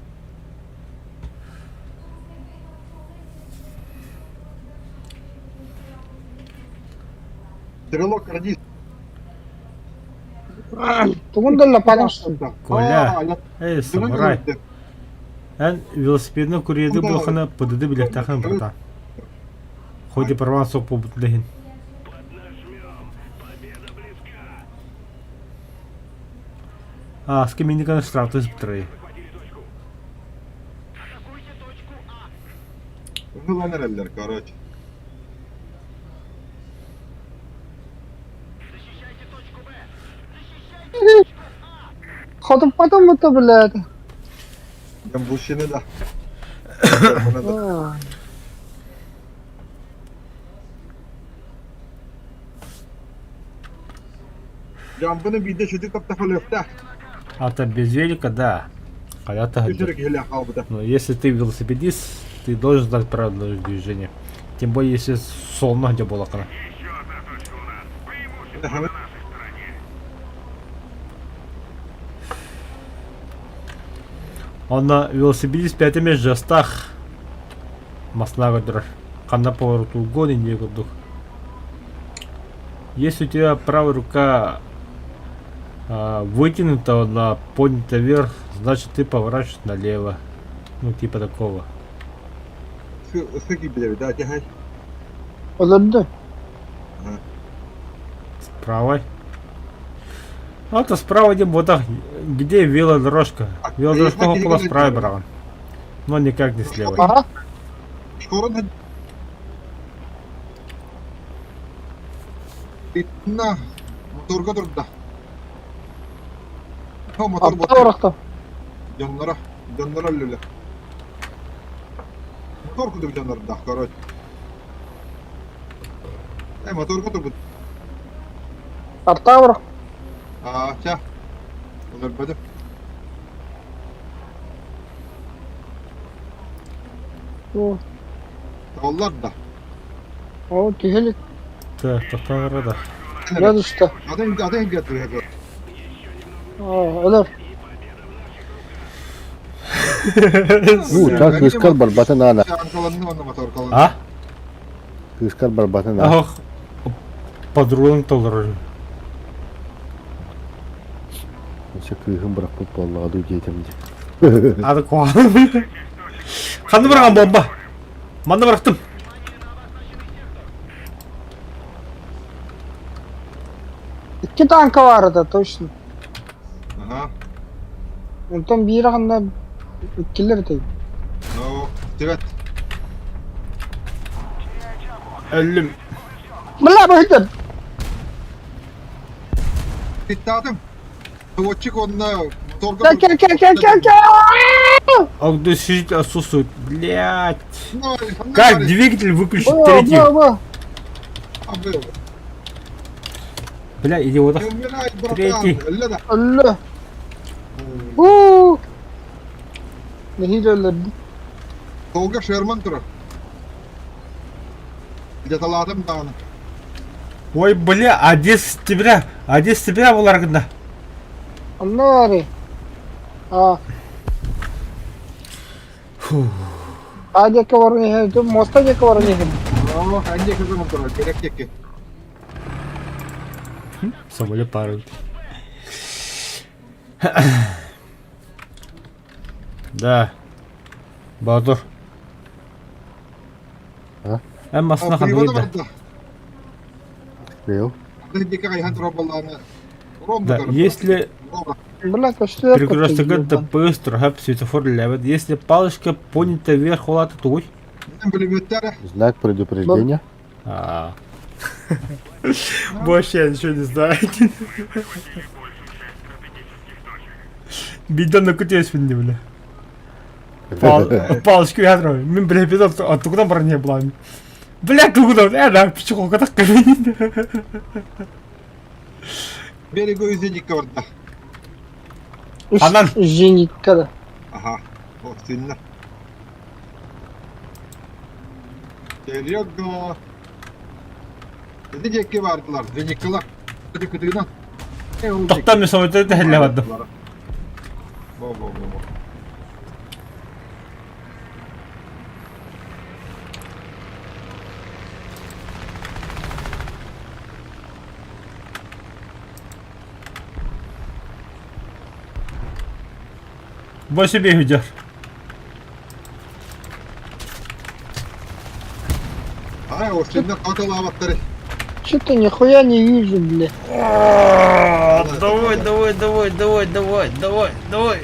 Стрелок радист. Тугун да лапаның Коля. Эй, самурай. Эн велосипедini курьерди булхана ПДД билеттахын брата. Ходи парван соп побутлехин. А, с кем миникан штраф то Ну, короче. Хоту потом это, блядь. Ямбущины, да. А. Жамбыны биде шүтү таптахалыфта. А то без велика, да. Когда-то Но если ты велосипедист, ты должен знать правила дорожного движения. Тем более, если солно где было. Еще одна точка у нас. Преимущество на нашей стороне. Он на велосипедист пятыми жестах. Масла көрдөрөр. Ханна повороту угон не курдук. Если у тебя правая рука вытянута, она поднята вверх, значит ты поворачиваешь налево. Ну типа такого. Да, тягай. Олорду. С правой. А то справа где вот так, где велодорожка? А, Велодорожка около справа брала. Но никак не слева. Ага. Шкорон На, моторга турда. Мотор Апта орахта. Дьоннора. Дьонноро өллүлэр. Мотор курдук дьоннордоох, короче. Э, моторга турбут. Артавр. Аа, ча. Өлөрбөтүм. О, Оллар да. о, киһилик. Так, тоқтағыра да. Градуста. Атын атын гетир. Өлөр. Ну, так кыыскар барбатын аана. Анкаланны онно моторкаланны. А? Кыыскар барбатын аана. Ах, патрон толорор. Өссө кыыһым бырахпыт буоллаҕа дуу диэтим дии. Ады куһаҕан. Ханна быраҕан бомба? Манна бырахтым. Икки танка баар этэ, точно. Ага. Онтон биир ханна иккилэр этэй. Ну, привет. Өллүм. Бля, быһыйтар. Питтатым. Доводчик онно моторга... Кел, кел, кел, кел, кел! Огнетушитель отсутствует. Блять. Ну, Как двигатель выключить Бо, третий? бо, бо. Бля, иди вот. Не умирай, братан. Третий. Өллө да. Өллө. Уу. Нэһиилэ өллөрдүм. Толга Шерман турар. Дьаталаатым даҕаны. Ой, бля, 1 сентября. 1 сентября булар гына. Онно баарый. А. Фу. А диэки баран иһэр, муоста диэки баран иһэр. Оо, эн диэки гынан турар, керек диэки. Самолет пары. Да. Боотур. А? Эн массына Привода ханныгый да? барда. Быйыл. Атын диэки хайыһан турар буоллаҕына, Ром Да, турар. если Рома. Бля, көстүөр перекресток ДПС турһап светофор левет, если палочка поднята вверх улата тугуй? Мен пулеметтері. Знак предупреждения. А. Больше я ничего не знаю. Бидон на кутес мне, бля. Пал- Палочку ядро. Мен, бля, бидон, а тугудан бар не була. Бля, тугудан, э, да, пчелка так Берегу зенитка барда. Анан. Зенитка да. Ага. О, сильно. Серега. Ити диэки бардылар, зениткалар. Ити кытыгынан. Э, ол диэки. Тоқтам мен самолетті тәһелле бардым. Во-во-во-во. Больше бегудер. Ай, ошеннен хаталаабаттары. Что-то нихуя не вижу, бля. Давай, давай, давай, давай, давай, давай, давай.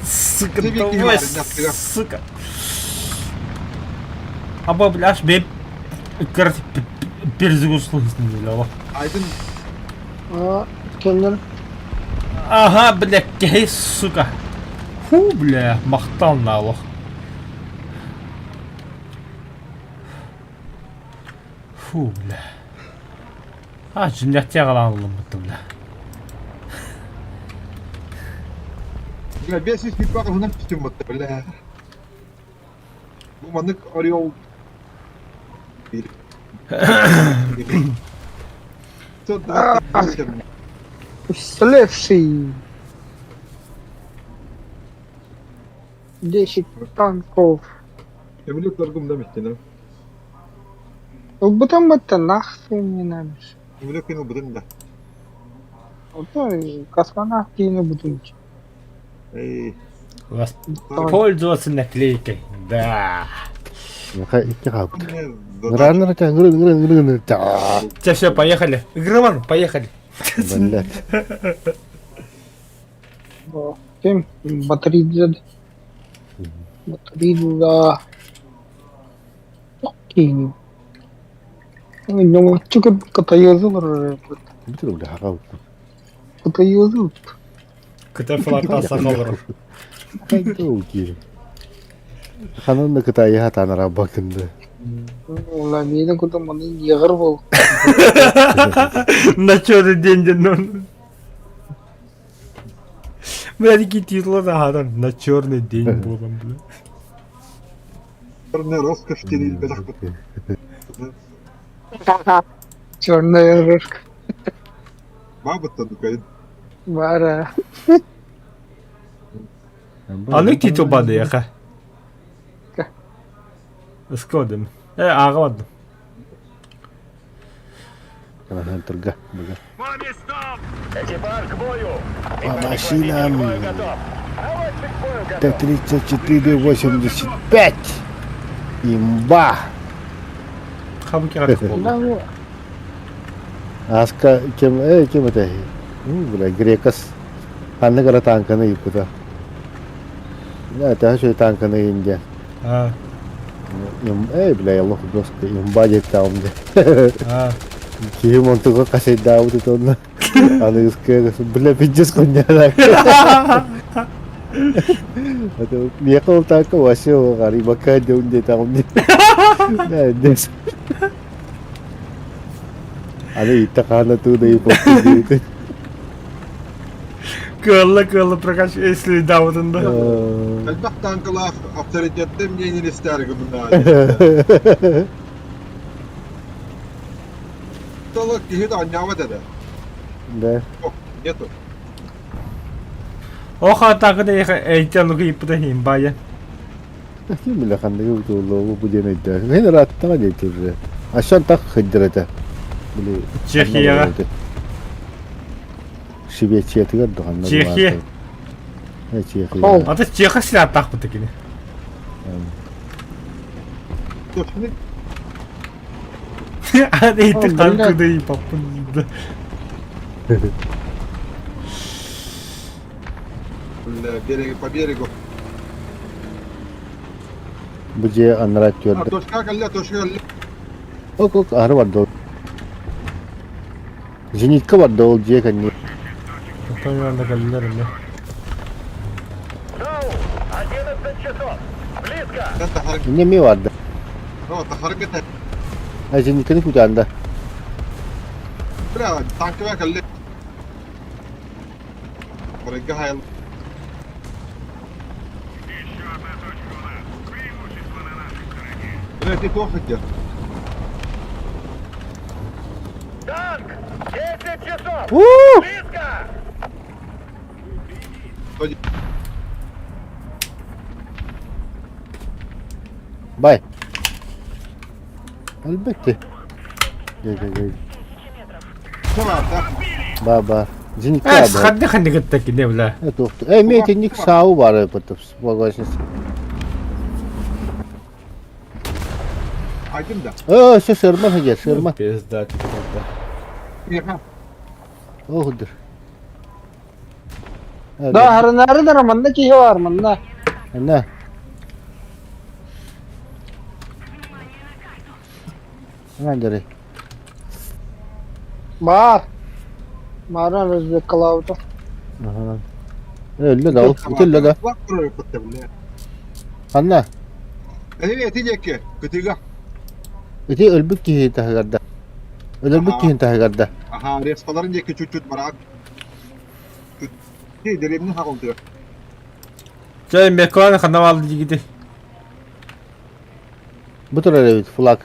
Сука, давай, сука. Аба, бляш, бе... Короче, перезагрузил, бля. Айдын А, кэллэр. Ага, бля, кей, сука. Фу, бля, махтал на лох. Фу, бля. А, дьиҥнээхтии аҕалан ылыммыттым, бля. Бля, 500 уһунан түстүм батта, бля. Бу маннык орел биир. 528. Уцелевший. 10 танков. Эмилет торгум да миттин. Ылбытым бытта нахуй не надо. Эмилет кин ылбытын да. Ото космонавт киини бутун. Эй. Воспользоваться наклейкой. Да. Икки хаалбыт. Ныран ныран ныран ныран ныран. Все, все, поехали. Игроман, поехали. Блять. Ким батарейда. Батарейда. Киини. Ньоҥоччу кытайыазылар. Бүтүр бля хаалбыт. Кытайыазыл. Кытай флаг сахалар. Хайда Ханан да Кытайы хатаан арабакын да. Ула миэнэ курдук маны иэҕэр буол. На черный день ден Бля, такие титулы да на черный день буолан, бля. Черная роскошь диэн Черная рожка. Бабыттан дукайын. Бара. Аны титул бадыяха. Ыскодым. Э, ааҕа бардым. Турга, буга. По местам! Экипаж к бою! По машинам. К бою готов! Наводчик к бою готов! Т-34-85. Имба. Хабыки хатык болду. Аска кем, э, кем это? Ну, бля, грекас. Ханна гара танканы ыыппыта. Это что танканы инде. А, Им, эй, бля, я лох жестко, имба диэттэҕим дии. а. Киһим онтуга хасайдаабыт этэ онно. Аныгыскы бля, пиздец хуйня. Это миэхэ ол танка вообще гарибака диэн диэтэҕим дии. Да, Аны иттэ хаана туу да диэбит. Кыалла кыалла прокач если даабытын да. Элбэх танкалаах авторитеттэн мнение истээри гыннаҕа. Тылы киһи да анньаабат этэ. Да. Нету. Оха тагы да эйтен лугу иппыта химбая. Ким билэ ханныгы бутуллугу бу диэн өйдөөх. Эн ырааттаҕа диэки уже. Ащан так сылдьар этэ. Били Чехияҕа. Швециятыгар да ханна Чехия. Э, Чехия. Ата Чеха силааттаахпыт кини. Точно. Аны ити О, блядь. танкыды иппаппын. Бля, берег, по берегу. Бу дьиэ анараа А, түөрдэ. точка кэллэ, точка кэллэ. Ок, ок, аһары барда ол. Зенитка барда ол дьиэ кэннигэр. Тоҥон да кэллэр эмэ. САУ! 11 часов! Близко! Инньэ эмиэ барда. О, тахарга А зенитканы кутаан да. Бля, танковая кэллэ. Барыга хайл. Еще одна точка у нас. Преимущество на нашей стороне. Бля, ты плохо где? Танк! 10 часов! У! Близко! Бай. Әлбетте. Гel гel гel. Да. Ба ба. Зенитка Э, бар. ханны ханны кытта кини бля. Э, туохту. Э, эмиэ итинник саау бар потом вагонец. Один да. Э, все сырма сидит, сырма. Пизда ты тогда. Ехал. Оһудур. Да, харынары да манна киһи бар манна. Анна. Анна Бар. Баран разведкалаабыта. Ага. Өллө да, өллө да. Анна. Эти диэки, кытыга. Ити өлбүт киһи таһыгарда. Өлөрбүт киһин таһыгарда. Аха, рескаларын диэки чуть-чуть бараат. Чуть. Деревни хаҕылдыа. Чэ, мекон ханна баалды дигити. Бу турар эбит флаг.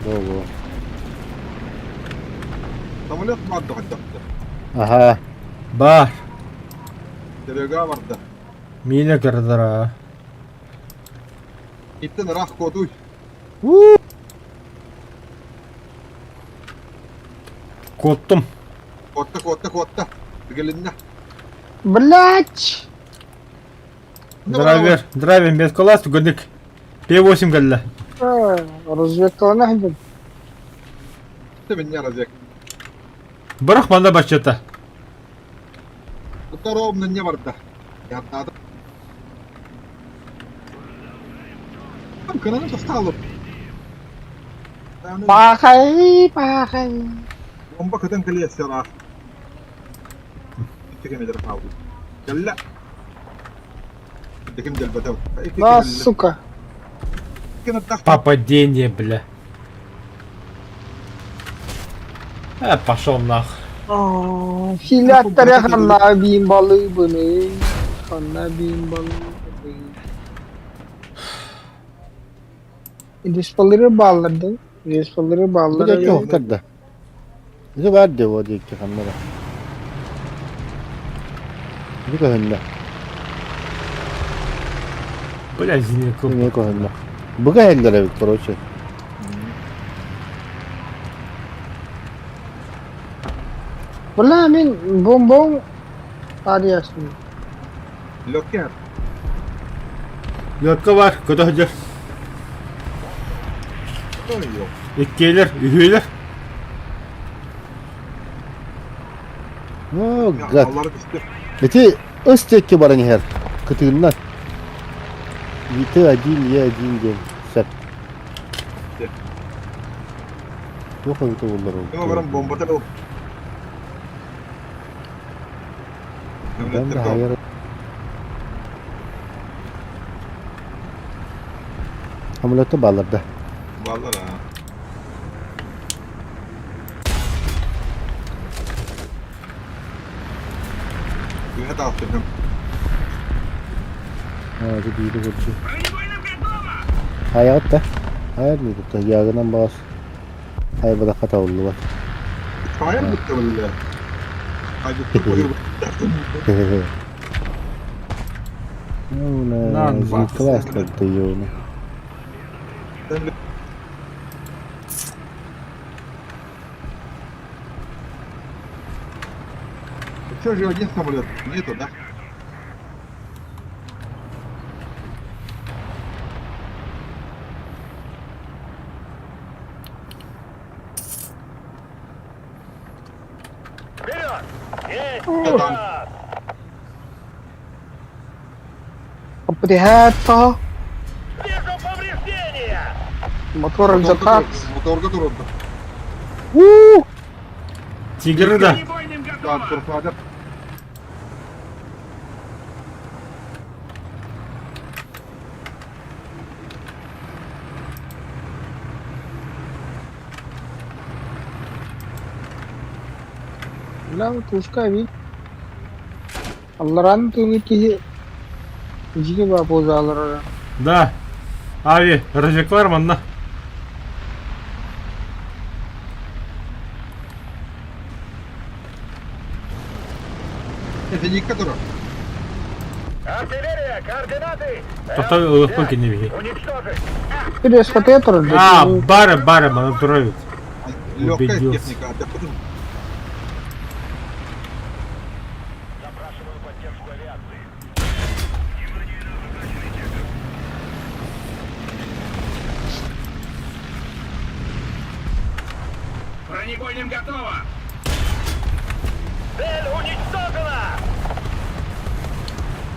Во-во. Самолет баар доҕордохто. Аха. Бар. Серега барда. Миинэ көрдөрө. Иттен ыраах куотуй. У! Куоттум. Куотта, куотта, куотта. Билиннэ. Блять! Драйвер, драйвер без колес, түгэнник. П8 кэллэ. Разведкалана сылдьан. Минне разведка. Бырах манна баччата. Второго не барда. Я надо. Там кананы состалып. Пахай, пахай. Бомба көтөн кэлиэ ыраах. Икки километр хаалбыт. Кэллэ. Диким дэлбэтэ. На, сука. Попадение, бля. Пошел нах. Хилаттара ханна биин балыыбыный. Ханна биин балыыбыный. Респаллары бааллар да. Респаллары Бу бааллар. диэки оһтор да. Ити баар дии ол диэки ханна да. Ити көһүннэ. Бля, зенитку. Эмиэ көһүннэ. Бу кэһэллэр эбит, короче. Бля, мин бомбом ариясын. Лөккер. Лётка бар, көтө сылдьар. Иккиэлэр, үһүөлэр. О, гад. Ити ыс диэки баран иһэр. Кытыыннан. Т1, Е1 диэн сөп. Туох эбитэ буоллар ол? Баран бомбата ол. Банда хайар. Самолетта бааллар да. Бааллар аа. Күнэ таҕыстым. Аа, это биири көрдүм. Хайаҕыт да? Хайар дуу ягынан баҕас хайбатахха табыллыбат. Хайар бутта биллэ. Ну, на класс как-то ёбаный. Что же один самолет? Нету, да? Вперед! Есть! Там. Приятно. Вижу повреждения! Мотор закат. Моторга турунду. У! Тигры да. Да, турфадер. Бля, пушка вид. Алларан тыны киһи дьиҥэ баа буолаалар Да. Ави, развеклар манна. Это не который. Артиллерия, координаты! Тоқтау ылықпын кенебеге. Уничтожить! Пересмотри турар. А, бары, бары, мана тура Легкая Убедился. техника, а потом Запрашиваю поддержку авиации. Бронебойным готово! Цель уничтожена!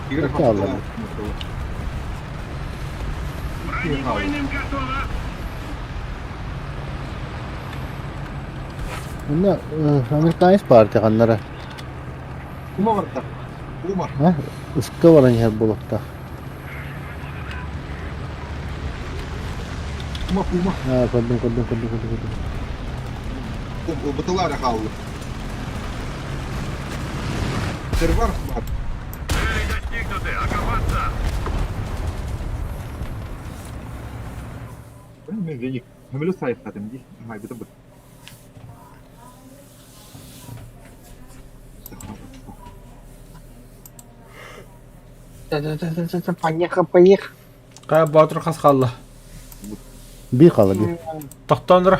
Игорь Это ладно. Бронебойным готово! Онно американец партия ханнара. Кума барда. Кума. А? Ыска баран иһэр буолуохтаах. Кума, кума. Аа, көрдүм, көрдүм, көрдүм, көрдүм, көрдүм. Бытылары хаалла. Сервар бар. Цели достигнуты! Окопаться! Мен веник. Хөмөлө сайыптатым ди. Ай, бутын бут. Да-да-да-да-да, поехал, поехал. Қая Батыр хас қалла. Биир хаалла биир. Тоқтаңдыр.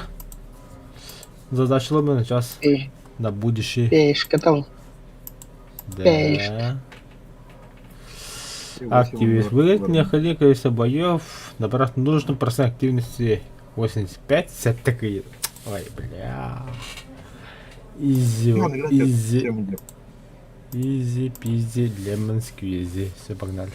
Задачалы мен сейчас Эй, на будущее. пешка там. Да. Активист. Выиграть необходимое количество боев, набрав нужный процент активности 85, такие. Ой, бля. Easy, easy, easy peasy, lemon squeezy. Все, погнали.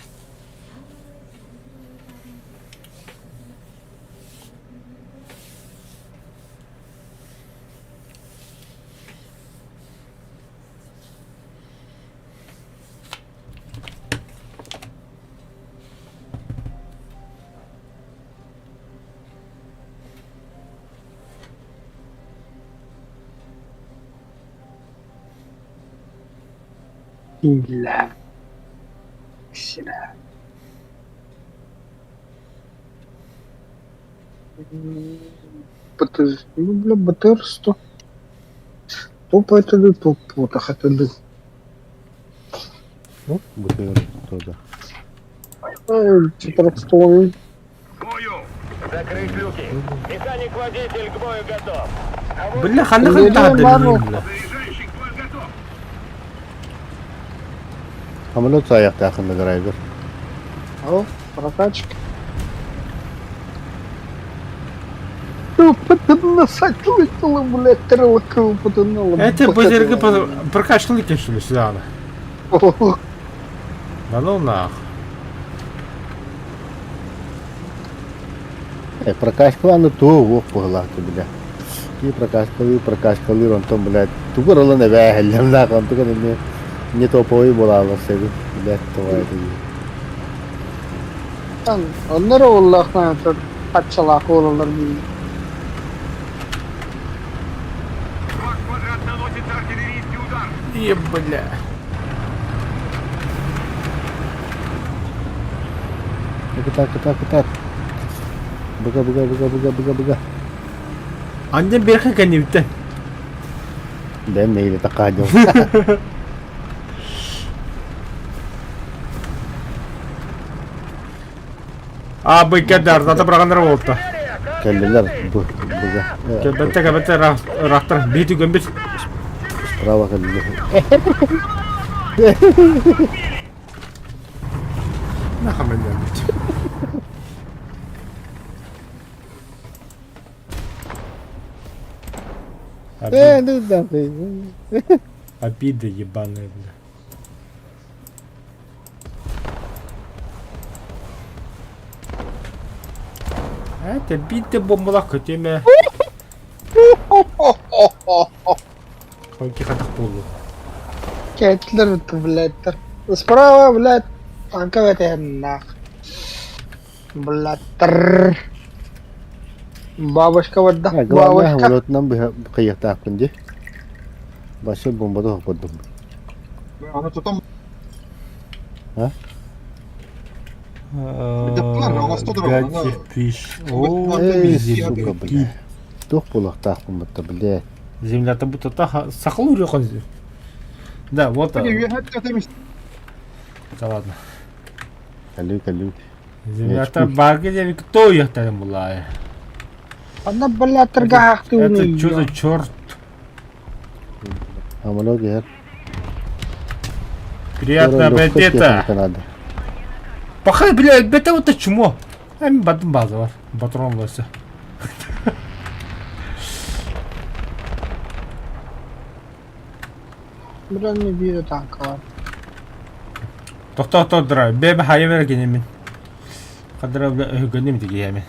Бля. Сира. БТ, ну, бля, БТР-100. Топ это топ, вот, это Ну, БТР-100, да. 14 Бою! Закрыть люки. Механик-водитель к бою готов. Бля, ханна ханна таһырдьа бля. Заряжающий к бою готов! Самолет саайахтаахын да драйвер. О, прокачка. Насаклыкала, блядь, трелка потонула. Это базерга прокачнули, что ли, сюда? Да ну нах. Э, прокачкалааны тугу уох быһыылаах бля. И прокачкалыы, прокачкалыыр, онтон, блядь, тугу ылан эбээһэллэм наах, онтукан эмиэ не топовый буолаалар сөбү, блядь, тоҕо этий. Оннор уоллаахтан хаччалаах буолаллар дии. Ваш квадрат наносит артиллерийский удар! Е, бля. Кытаат, кытаат, кытаат. Быга, быга, быга, быга, быга, быга. Анньан биэрхэ кэннибиттэн. Бэйэм нэһиилэ такаадьым. А, быйка ардата быраҕаннар буолта. Кэллилэр бу быга. Кэбэтэ кэбэтэ ыраахтар биир түгэн бит. Справа кэллилэр. Нахамын бит. Э, ну да, ты. Обида ебаная, бля. Это биде бомбалах көтеме. Конки хатах болу. Кэтлер, блядь. Справа, блядь, танковый нах. Блядь. Бабушка вот да, Главное, бабушка. самолетынан кыйыктаахпын дии. Башы бомбада хопподум. Аны тутам А? Эй, Сука, бля. Туох буолуохтаахпын батта, бля. Земля-то будто та сахалу Да, вот. Да ладно. Калю, калю. Земля-то барга где кто их там была? Она, блядь, торгах ты Это что за черт? Самолет иһэр. Приятного аппетита. Надо. Пахай, блядь, это вот это чмо. Эми батын база бар. Патрон лося. Бля, не вижу танка. Тохто тохто дра. Бэбэ хайа бер генемин. Кадра бля генем дигемен.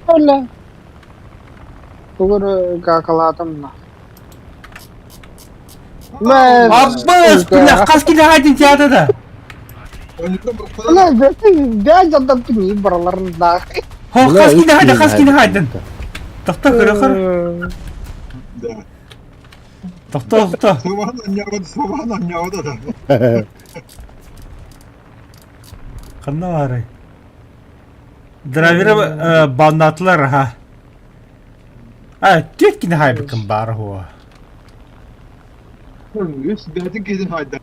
Бля. Тугур какалатым на. Аббас, бля, хас киле хадин театрда. Бля, бля, жадап не бараларын да. Хо, хас киле хадин, хас киле хадин. Тохто кыры кыр. Да. Тохто тохто. Слован аннявада да. Ханна бары. Драйвер баннатлар ха. А, тет кини хайбыкын бар хуа. Үс бәтин кезин хайда.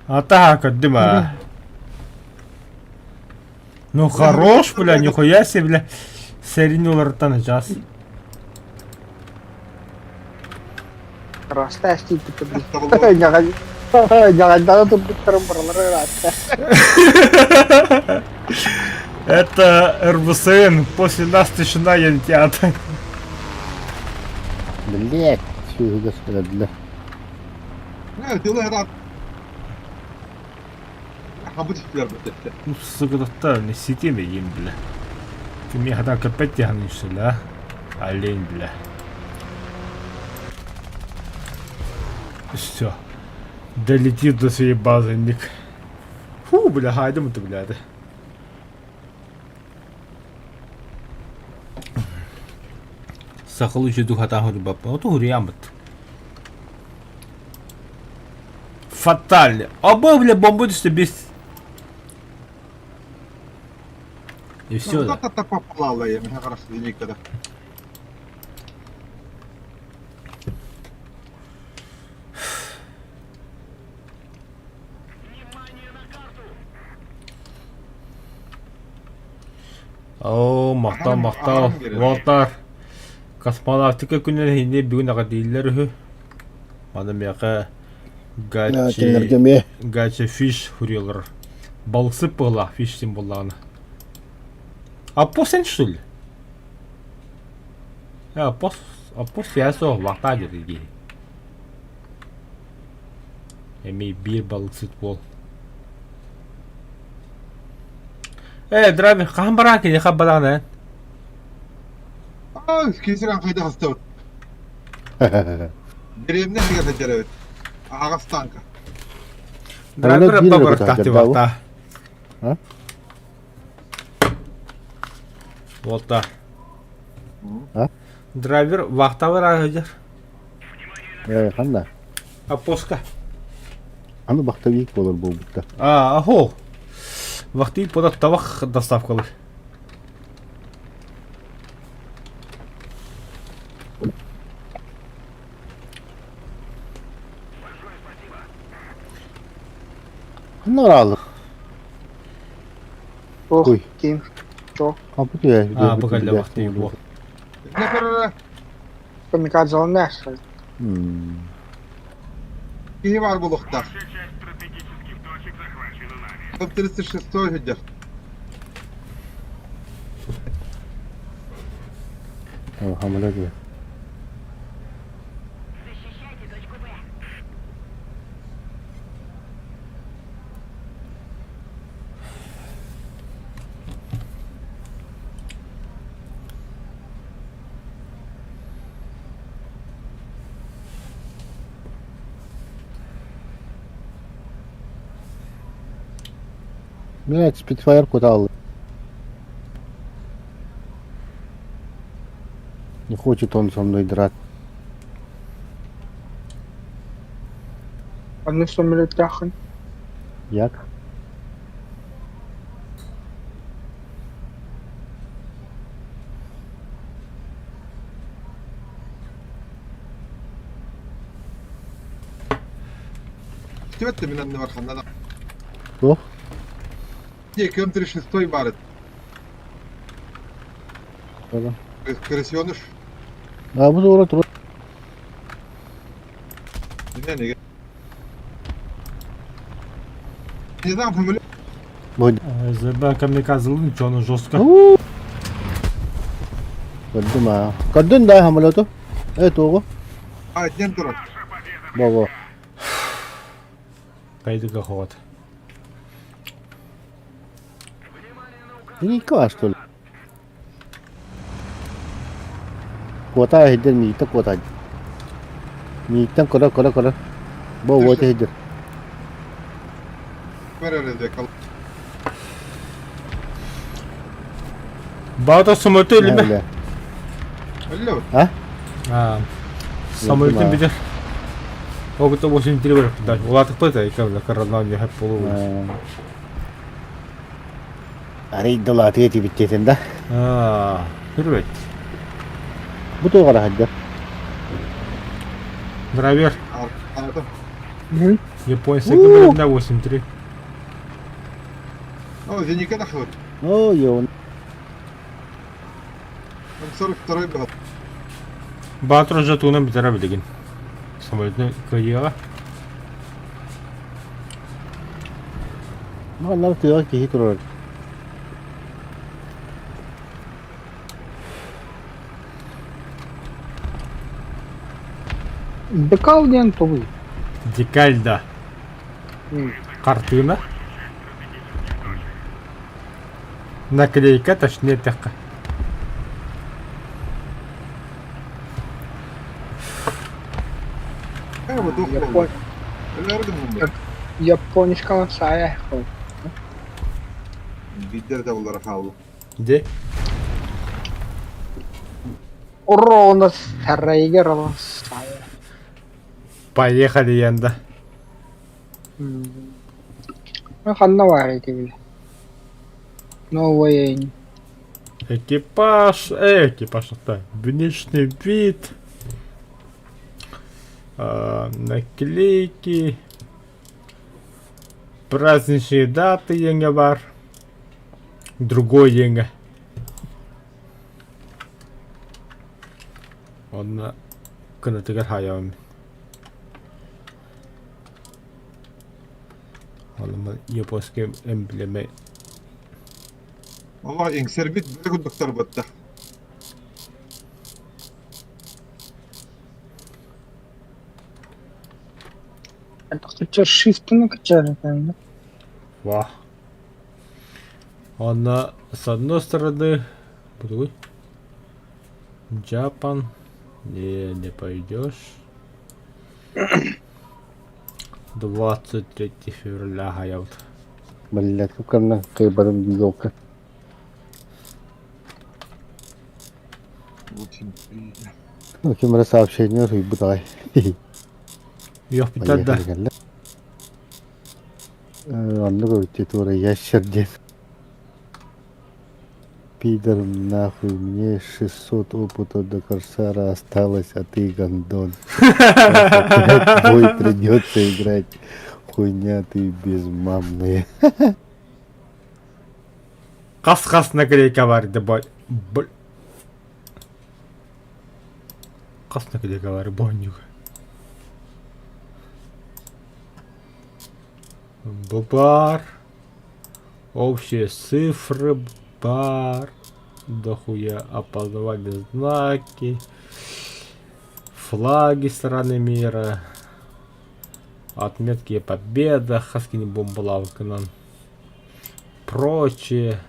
А так, Дима. Ну хорош, бля, нихуя себе, бля. Серийный улартан сейчас. Растасти бля. Жагандада турбуттарым баралары раста. Это РБСН, после нас тишина янтята. Блядь, сүүһүгэр сылдьаллар. Дылы рад. Хабыт бит. Ну, сука, не сидим им, бля. Ты мне хотя капать тянешься, да? Олень, бля. Все. Долетит до своей базы, Ник. Фу, бля, хайдем ты, бля. ты. Сахалу еще духота говорю, баб. Вот говорю, ямот. Фатальный. Обои, бля, бомбы без. И все. Ну, та попала я, меня хорошо никогда. Оо, махтал, махтал. Уолтар, космонавтика күнүн иһинни бүгүн аҕа дииллэр үһү. Маны миэхэ гачи, Кинилэргэ эмиэ гачи фиш хуриялар. Балыксыт быһыылаах фиш син буоллаҕына. Аппос эн что ли? Аппос, аппос связь суох вахтаа диэтэ киһи. Эмиэ биир балыксыт буол. Э, драйвер, хаһан бараан киниэхэ бараан эн? Аа, киһи хайдах астабыт. Дэриэбинэ иһигэр сылдьар эбит. Аһаҕас танка. Драйвер биир аппа эрэ барыктаах кутааччы даа тибахтаа. А? Уолта. А? Драйвер вахтабар сылдьар. Э, ханна? Апоска. Аны бахтавик буолар буолбуттар. А, ахо. Вахты подат табах доставкалар. Ханна бараалык? Ох, Ой. ким? Чо? Компьютер. А, бу кэллэ вахты буо. Не көрөрө Камикадзе мясо. киһи баар буолуохтаах. Большая часть стратегических точек захвачена нами. 136 сылдьар. Хамалak. Защищайте точку Б. Блять, Spitfire куда Не хочет он со мной драться. Аны самолеттахын. Як? Түбэттэ мин анныбар ханна да. Туох? Диэки 36 баар этэ. Да. Крысеныш. А бу тура тура. Не, не знаю, фамилию. ЗБ камикадзе ничего, оно жестко. Көрдүм аа. Көрдүн да самолету? Э, тугу? А, день турар. Бого. Кайдыга ховат. Никого, что ли? Куота иһирдэр мииттэн куота. Мииттэн көрө көрө көрө. Бу уот иһирдэр. Баата самолету илме. А? А, самолетun битер. Огута 83 бар. Да, улаатыкпыт айка каралаан яхап болуу. Арый дылаатыга тибиттиэтин да. Аа, хүрбэт. Бу туох сылдьар? Драйвер. Японцы на 8-3. О, Зеника тахыбыт. О, йон. 42 был. Баатыр жатуынан бүтэрэ билигин. Самолетны кыайыаҕа. Манна тыаҕа киһи турар. Декал диэн тугуй? Декаль да. Хартыына. Наклейка, точнее эттэххэ. Япон... Японечка сая. Бидер да булар хаалла. Де? Урона сарайгер сая. Поехали, Янда. Ханна баар ити били? Новая Экипаж, экипаж, это внешний вид, наклейки, праздничные даты еҥэ бар, другой еҥэ. Онно кынатыгар хаайабын. Онно японскай эмблеме Оҕо иҥсэрбит бөрө курдуктар батта. Это шифты накачали там, да? Ва. Она с одной стороны, другой. Japan. Не, не пойдешь. 23 февраля хаябыт. Блядь, кукарна кайбарым елка. Очень Ну, кем раз сообщение рыбу давай. Yok bir tane Поехали, кэллэ. Оннук эбит туора ящер диэн. Пидор, нахуй, мне 600 опыта до Корсара осталось, а ты гондон. Опять бой придется играть. Хуйня ты безмамная. Хас-хас наклейка бар бой. Хас наклейка бар боннюк. Бар. Общие цифры бар. Дохуя опознавали знаки. Флаги страны мира. Отметки победа. Хаскини бомбалавканан. Прочее.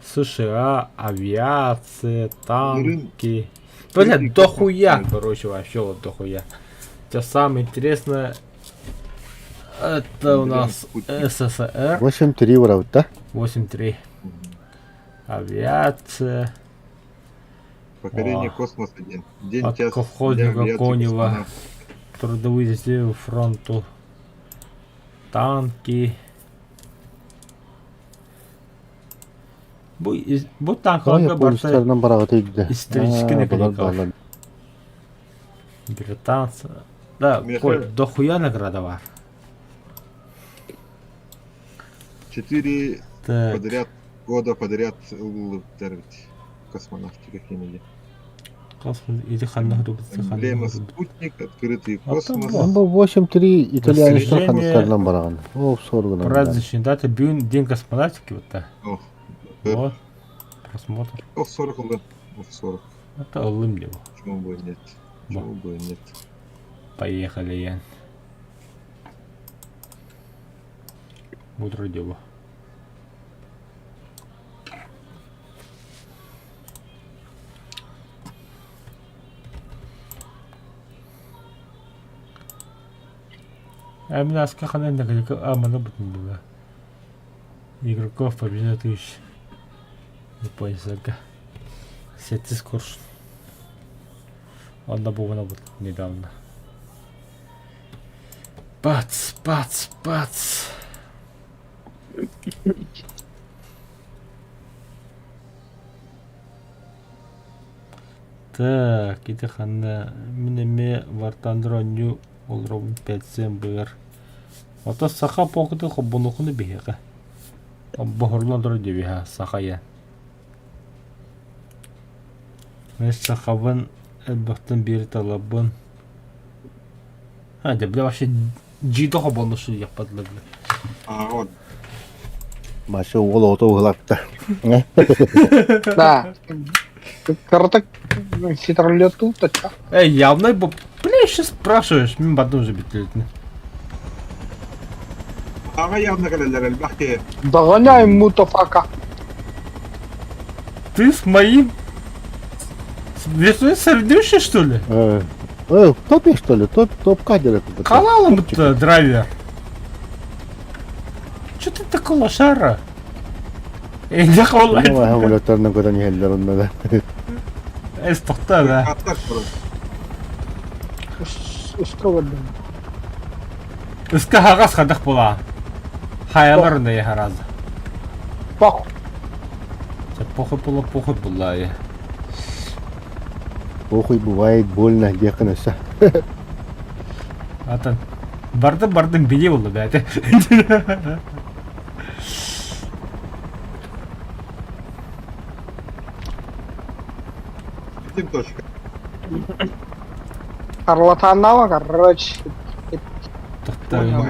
США, авиация, танки. Бля, дохуя, короче, вообще вот дохуя. Хотя самое интересное, это у нас СССР. 8-3 ура, да? 8-3. Авиация. Покорение О. космоса день. День От час колхозника дня авиации Конева. космонавтов. Трудовые силы фронту. Танки. Бу, бу танкаларга барыта Полюстарынан бараҕыт өйдө. исторический наклейкалар. Британцы. Да, Михаил. Коль, дохуя награда бар. Четыре Так. подряд года подряд ыллыктар космонавтика Кеннеди. Или ханна Эмблема спутник, открытый А там космос. вот. Бу 8-3 итальянецтар Достижение. ханаттарынан бараҕын. Ол соргунан. Праздничные даты, бюн, день космонавтики, вот так. Ох, э, Вот. Просмотр. ох, 40 ылы. Ох, 40. Это ылым его. Почему бы и нет? Почему бы и нет? Поехали, Ян. Мудро дело. А меня а мана было. Игроков побеждает тысяч. Не понял, Сетис курс. Он был недавно. Бац, бац, бац. Так, ити ханна мин эмиэ Вартандр оонньуу олоробун 5 быар. Ото саха покуту хоббунукуну биһиэхэ. Боһорлон олорор диэбиһэ сахайа. Мин сахабын элбэхтэн биир талабын. А, да, бля, вообще жиито хоббону суруйахпатылар, бля. А, вот. Маша уол оҕото уһулатта. Да. Кырытык ситерлету тача. Эй, явно, бо, бля, еще спрашиваешь, мин бардым уже битлетни. Аҕа явно кэлэллэр элбэх киһи. Догоняй мутафака. Ты с моим... С соревнуешься, что ли? Э, э, в топе что ли? Топ, топ кадр это. Халалом это драйвер. Че ты такой лошара? Эй, не холай. Ну, самолеттарынан көтөн иһэллэр онно да. Эс тоқта, да. Аттар просто. Ускова. Ыска хаҕас хадах була. Хайалар не хараза. Пох. Похуй була, похуй була. Похуй бывает больно, диэххин өссө. Атын. Бардым бардым били болду бәте. Этим точка. Шарлатаннава, короче. Тоқтау.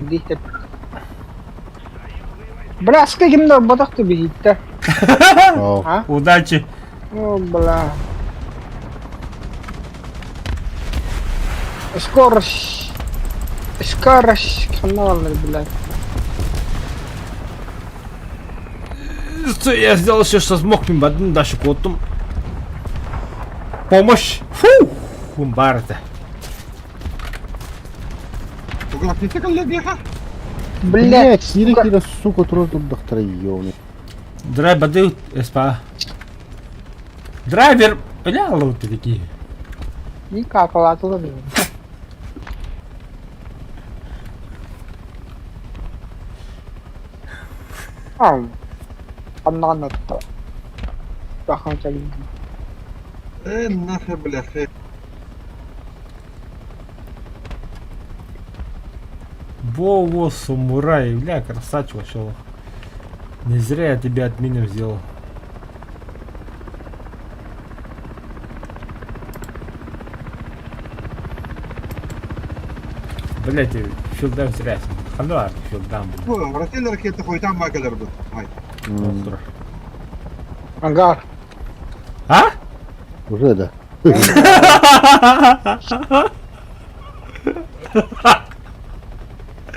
Бля, с каким-то ботах ты бегит-то? А? Удачи. О, бля. Скорость. Скорость канала, блядь. Что я сделал все, что смог, мин дашу куоттум. Помощь! Фу! Барда. Блядь, Кира, Кира, сука, трудно доктора, ёбаный. Драйв бады СПА. Драйвер! Бля, лоты такие. Никак, ладно, блин. А, банан это. Э, нахер, бля, хе. Во-во, самурай, бля, красавчик вообще. Не зря я тебя админом сделал. Блять, филдам зря. Хандар, филдам, блядь. Бу, ракета ракета хуйтан макалар бу. Ай. Ангар. А? Уже да.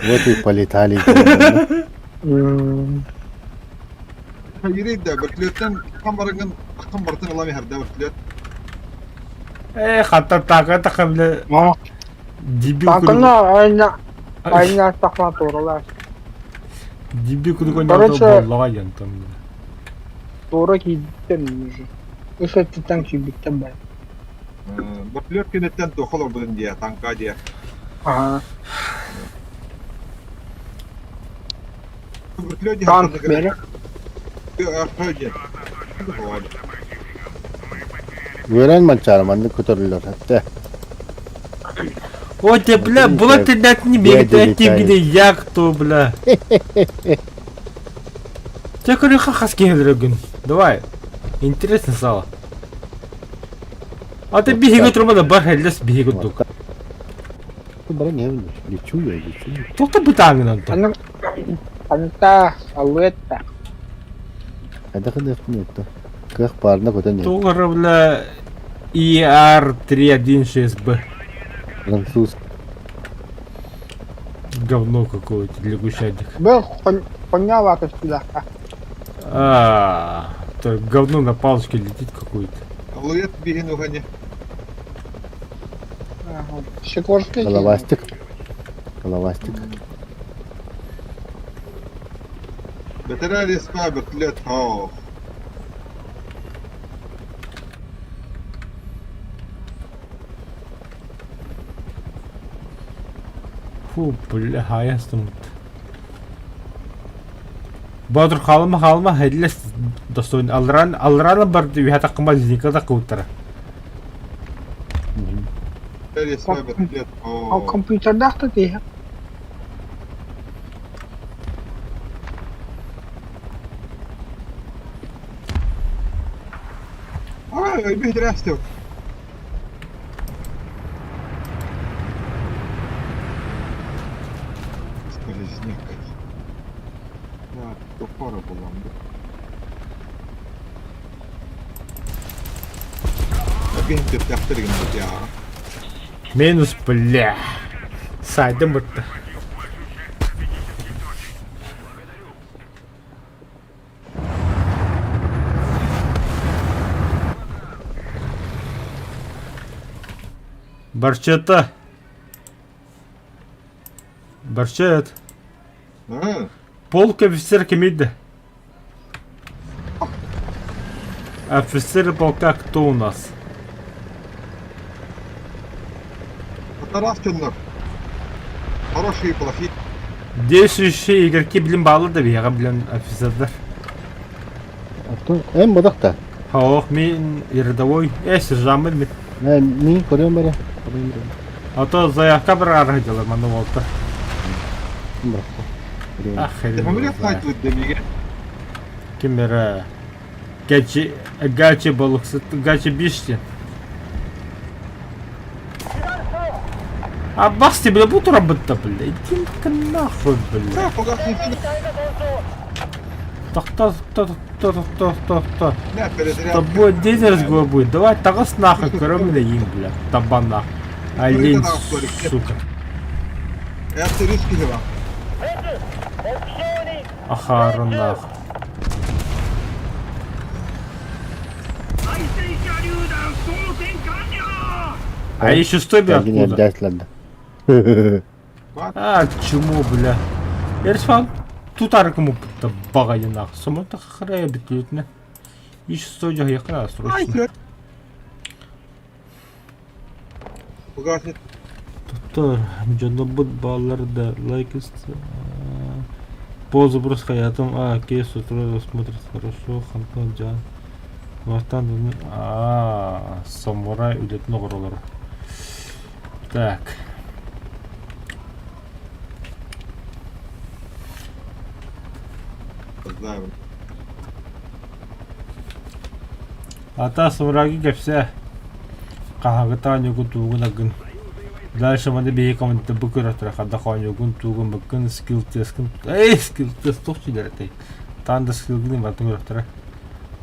Вот и полетали. Yürüyün de бөртүлөттөн аккан барыгын аккан бартын ылам иһэрдэ бөртүлөт. Э, хата така така, бля, дебил Танкына айна айна тахма туралар. Дебил кудук Короче- боллага янтам. Тура кийден уже. Үс өттүттэн кийбиттен бар. Бөртүлөт кенеттен тохол орбудун дия, танка дия. Ага. Бөртүлөт дия. Танк бери. Үөрэн манчаары маннык көтөрүллэр этэ. О, те, бля, була ты дать не бегать, Дядя а те летает. где я кто, бля. Те говорю, хаски драгун. Давай. Интересно стало. А ты Вот беги так. труба да бар хеллес беги тук. Броня, лечу я, лечу. Тоқта бытаңын антон. Аны анта алуэтта. Хайда хыдыхтын это. Кых парна көтөн Тугара, бля, ИР-316Б. Француз. Говно какое-то лягушатник. Был коня ватыш туда. А, то говно на палочке летит какое-то. Алует биһин ухани. Сикорский. Головастик. Головастик. Бетерер испа бөртүлөт хоо. Фу, бля, хаястым. Батыр халма халма хеллес достойн алран алран бар вихата кыма зинка да куттара. Бетерер испа бөртүлөт Ал хоо. компьютердахта тиһэ. Ай, бетерер Скользняк. Я то пара була. Агент тахтыргын я. Минус, бля. Сайдым бытты. Барчета. Барчет. А, Полк офицер кемейді. Офицеры полка кто у нас? Тарас чоннор. Хорошие и плохие. Действующие игроки билин баалар да биһиэхэ билэн офицердар. Оттон эн бодох да? Ох, мин рядовой, сержантмын мин. Мин көрүөм эрэ. А то заявка барар дьыла манна уолта. Ах, Ким эрэ Гачи, гачи балыксыт, гачи бишти. А басты, бля, бу турабытта, бля. Иди нахуй, бля. Тохто, тохто, тохто, тохто, тохто. С тобой день разговор будет. Давай таҕыс нахуй, көрөм бля, им, бля. Табана. Олень, сука. Ахарын нахуй. А еще стой, бля, откуда? А, к чему, бля? Эрсфан тутаркому баҕайынах. Сомото хара битүтүнэ. Иш стой дьаһайахха срочно. Тоттор, дьоннорбут бааллар да лайк Позу просто хаятым, а, окей, с утра смотрит хорошо, хантан дьаан. Мартан а, самурай үлэтин оҕоролоро. Так. Ата самурайга кэпсээ. Хаһаҕыта оонньуугун туугун агын. Дальше маны биһиги командирбыт көрө хадах оонньуугун туугун быккын скилл тесткин эй скилл тест туох дьиэлэр Таан да скиллгын барытын көрөхтөрө.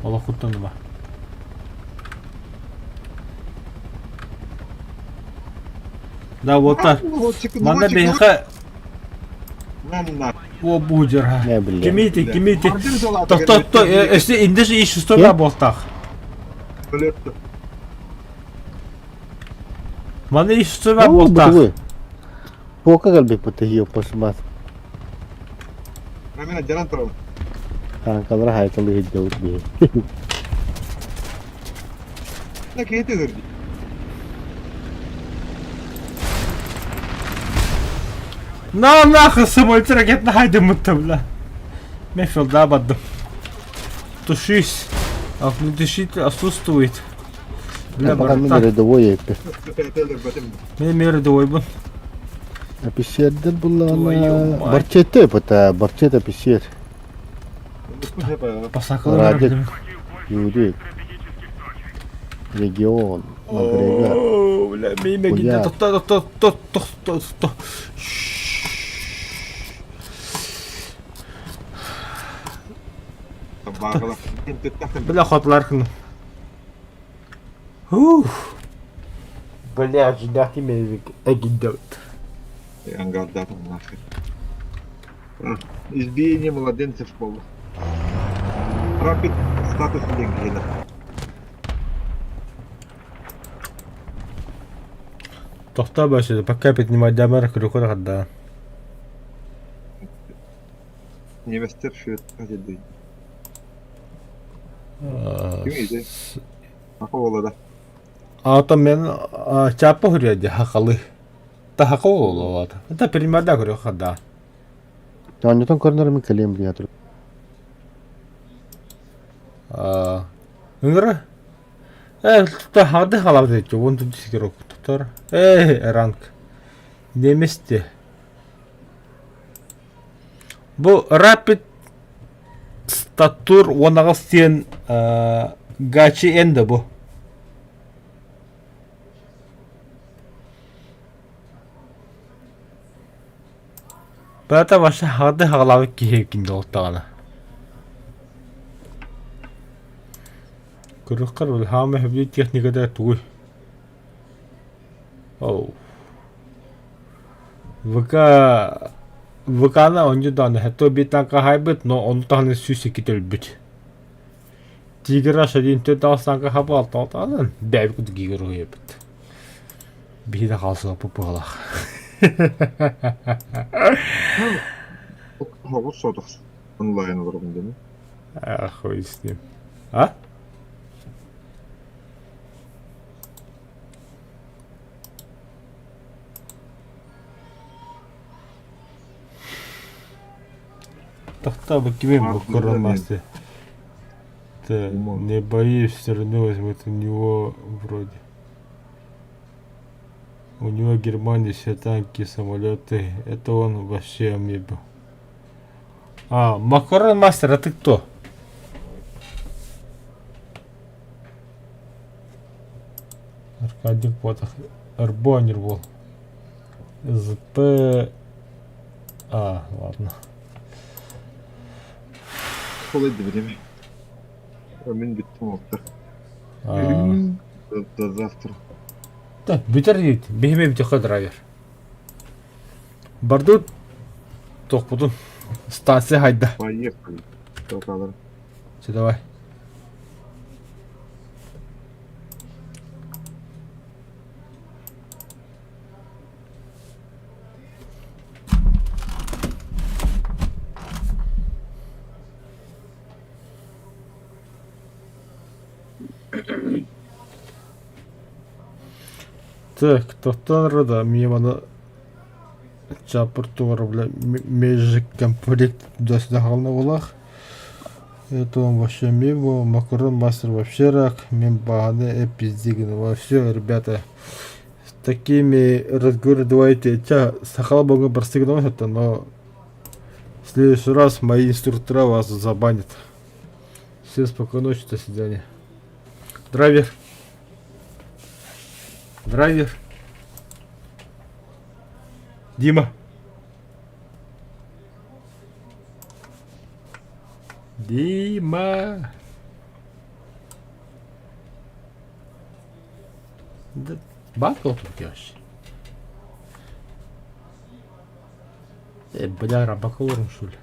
Олох куттанума. Да вот так. Манна биһиэхэ О будера. Кимити, кимити. Тохто, то, өссө индеш и шестой буолтаах. Маны и шестой буолтаах. Пока кэлбиппит посмат. Танкалара хайкалы иһдебит биһи. На нахуй самолет ракетно хайдыммытта бля. Мен филда бардым. Тушись. Огнетушитель отсутствует. Бля, Пока мин братан. рядовой эппи. Мен рядовойбун. Эписиэрдэр Твою буллаҕына мать. Барчетте эппитэ, Барчет эписиэр. Басакылар Радик, Юрий, Регион, Агрегат. О, бля, миимэ Хуя. гинэ тохто тохто тохто тохто тохто. Бля, хотлар хын. Ух. Бля, ждать имеет эгидот. Ангардатом нахер. Избиение младенцев школы. Рапид статус Ленгена. Тохтоо бөсө, пока поднимать крюкор хадда. Неместер швед хадиды. Ким иде? Аха да. Ата мен чапа хуряди хакалы. Та хакал олата. Та перемада крю хада. Оонньотон көрнөр мин кэлиэм диэн Ыҥыра. Э, та хады халап дейт. Он тут сигерок тутар. Э, ранг. Неместе. Бу Rapid Статур уонаҕас диэн гачи энде бу. Бата баша хады хагалабыт киһи кинде олтаҕына. Көрүөххэр били хаама сөбүлүүр техниката тугуй? Оу. ВК ВК-ны онньу даҕаны хэтто биир танка хаайбыт, но ону таһынан 102 өлбүт. Тигр H1 төрт аҕыс танка хаба алтаҕытаҕынан бэйэбит курдук гигер уһуйабыт. Биһи да хаалсыбаппыт быһалаах. Оҕус сотох онлайн олоробун дemi. Хуй с ним. А? Тохтоо, кими Ардыгар мастер? Ты не боюсь, все равно возьмут у него вроде. У него Германия все танки, самолеты. Это он вообще амиба. А, Макарон мастер, а ты кто? Аркадий Потах. Арбонер был. ЗП... А, ладно. Колайды время. Мин бүттүм оттар. А, До завтра. Да, бүтэр диит. Биһиме бүтүөххэ драйвер. Бардыт тохпутун. Станция хайда. Поехали. Толкалар. Все, давай. Так, тохтон рода мне маны чапыр тугар бля межкомплект туда-сюда хална Это он вообще мимо, макарон мастер вообще рак, мем баганы пиздигин. Все, ребята, с такими разговоры давайте. Ча, сахал бога простыгнул это, но в следующий раз мои инструктора вас забанят. Всем спокойной ночи, до свидания. Драйвер. Драйвер. Дима. Дима. Да, батл тут вообще. Э, бля, рабаколором, что ли?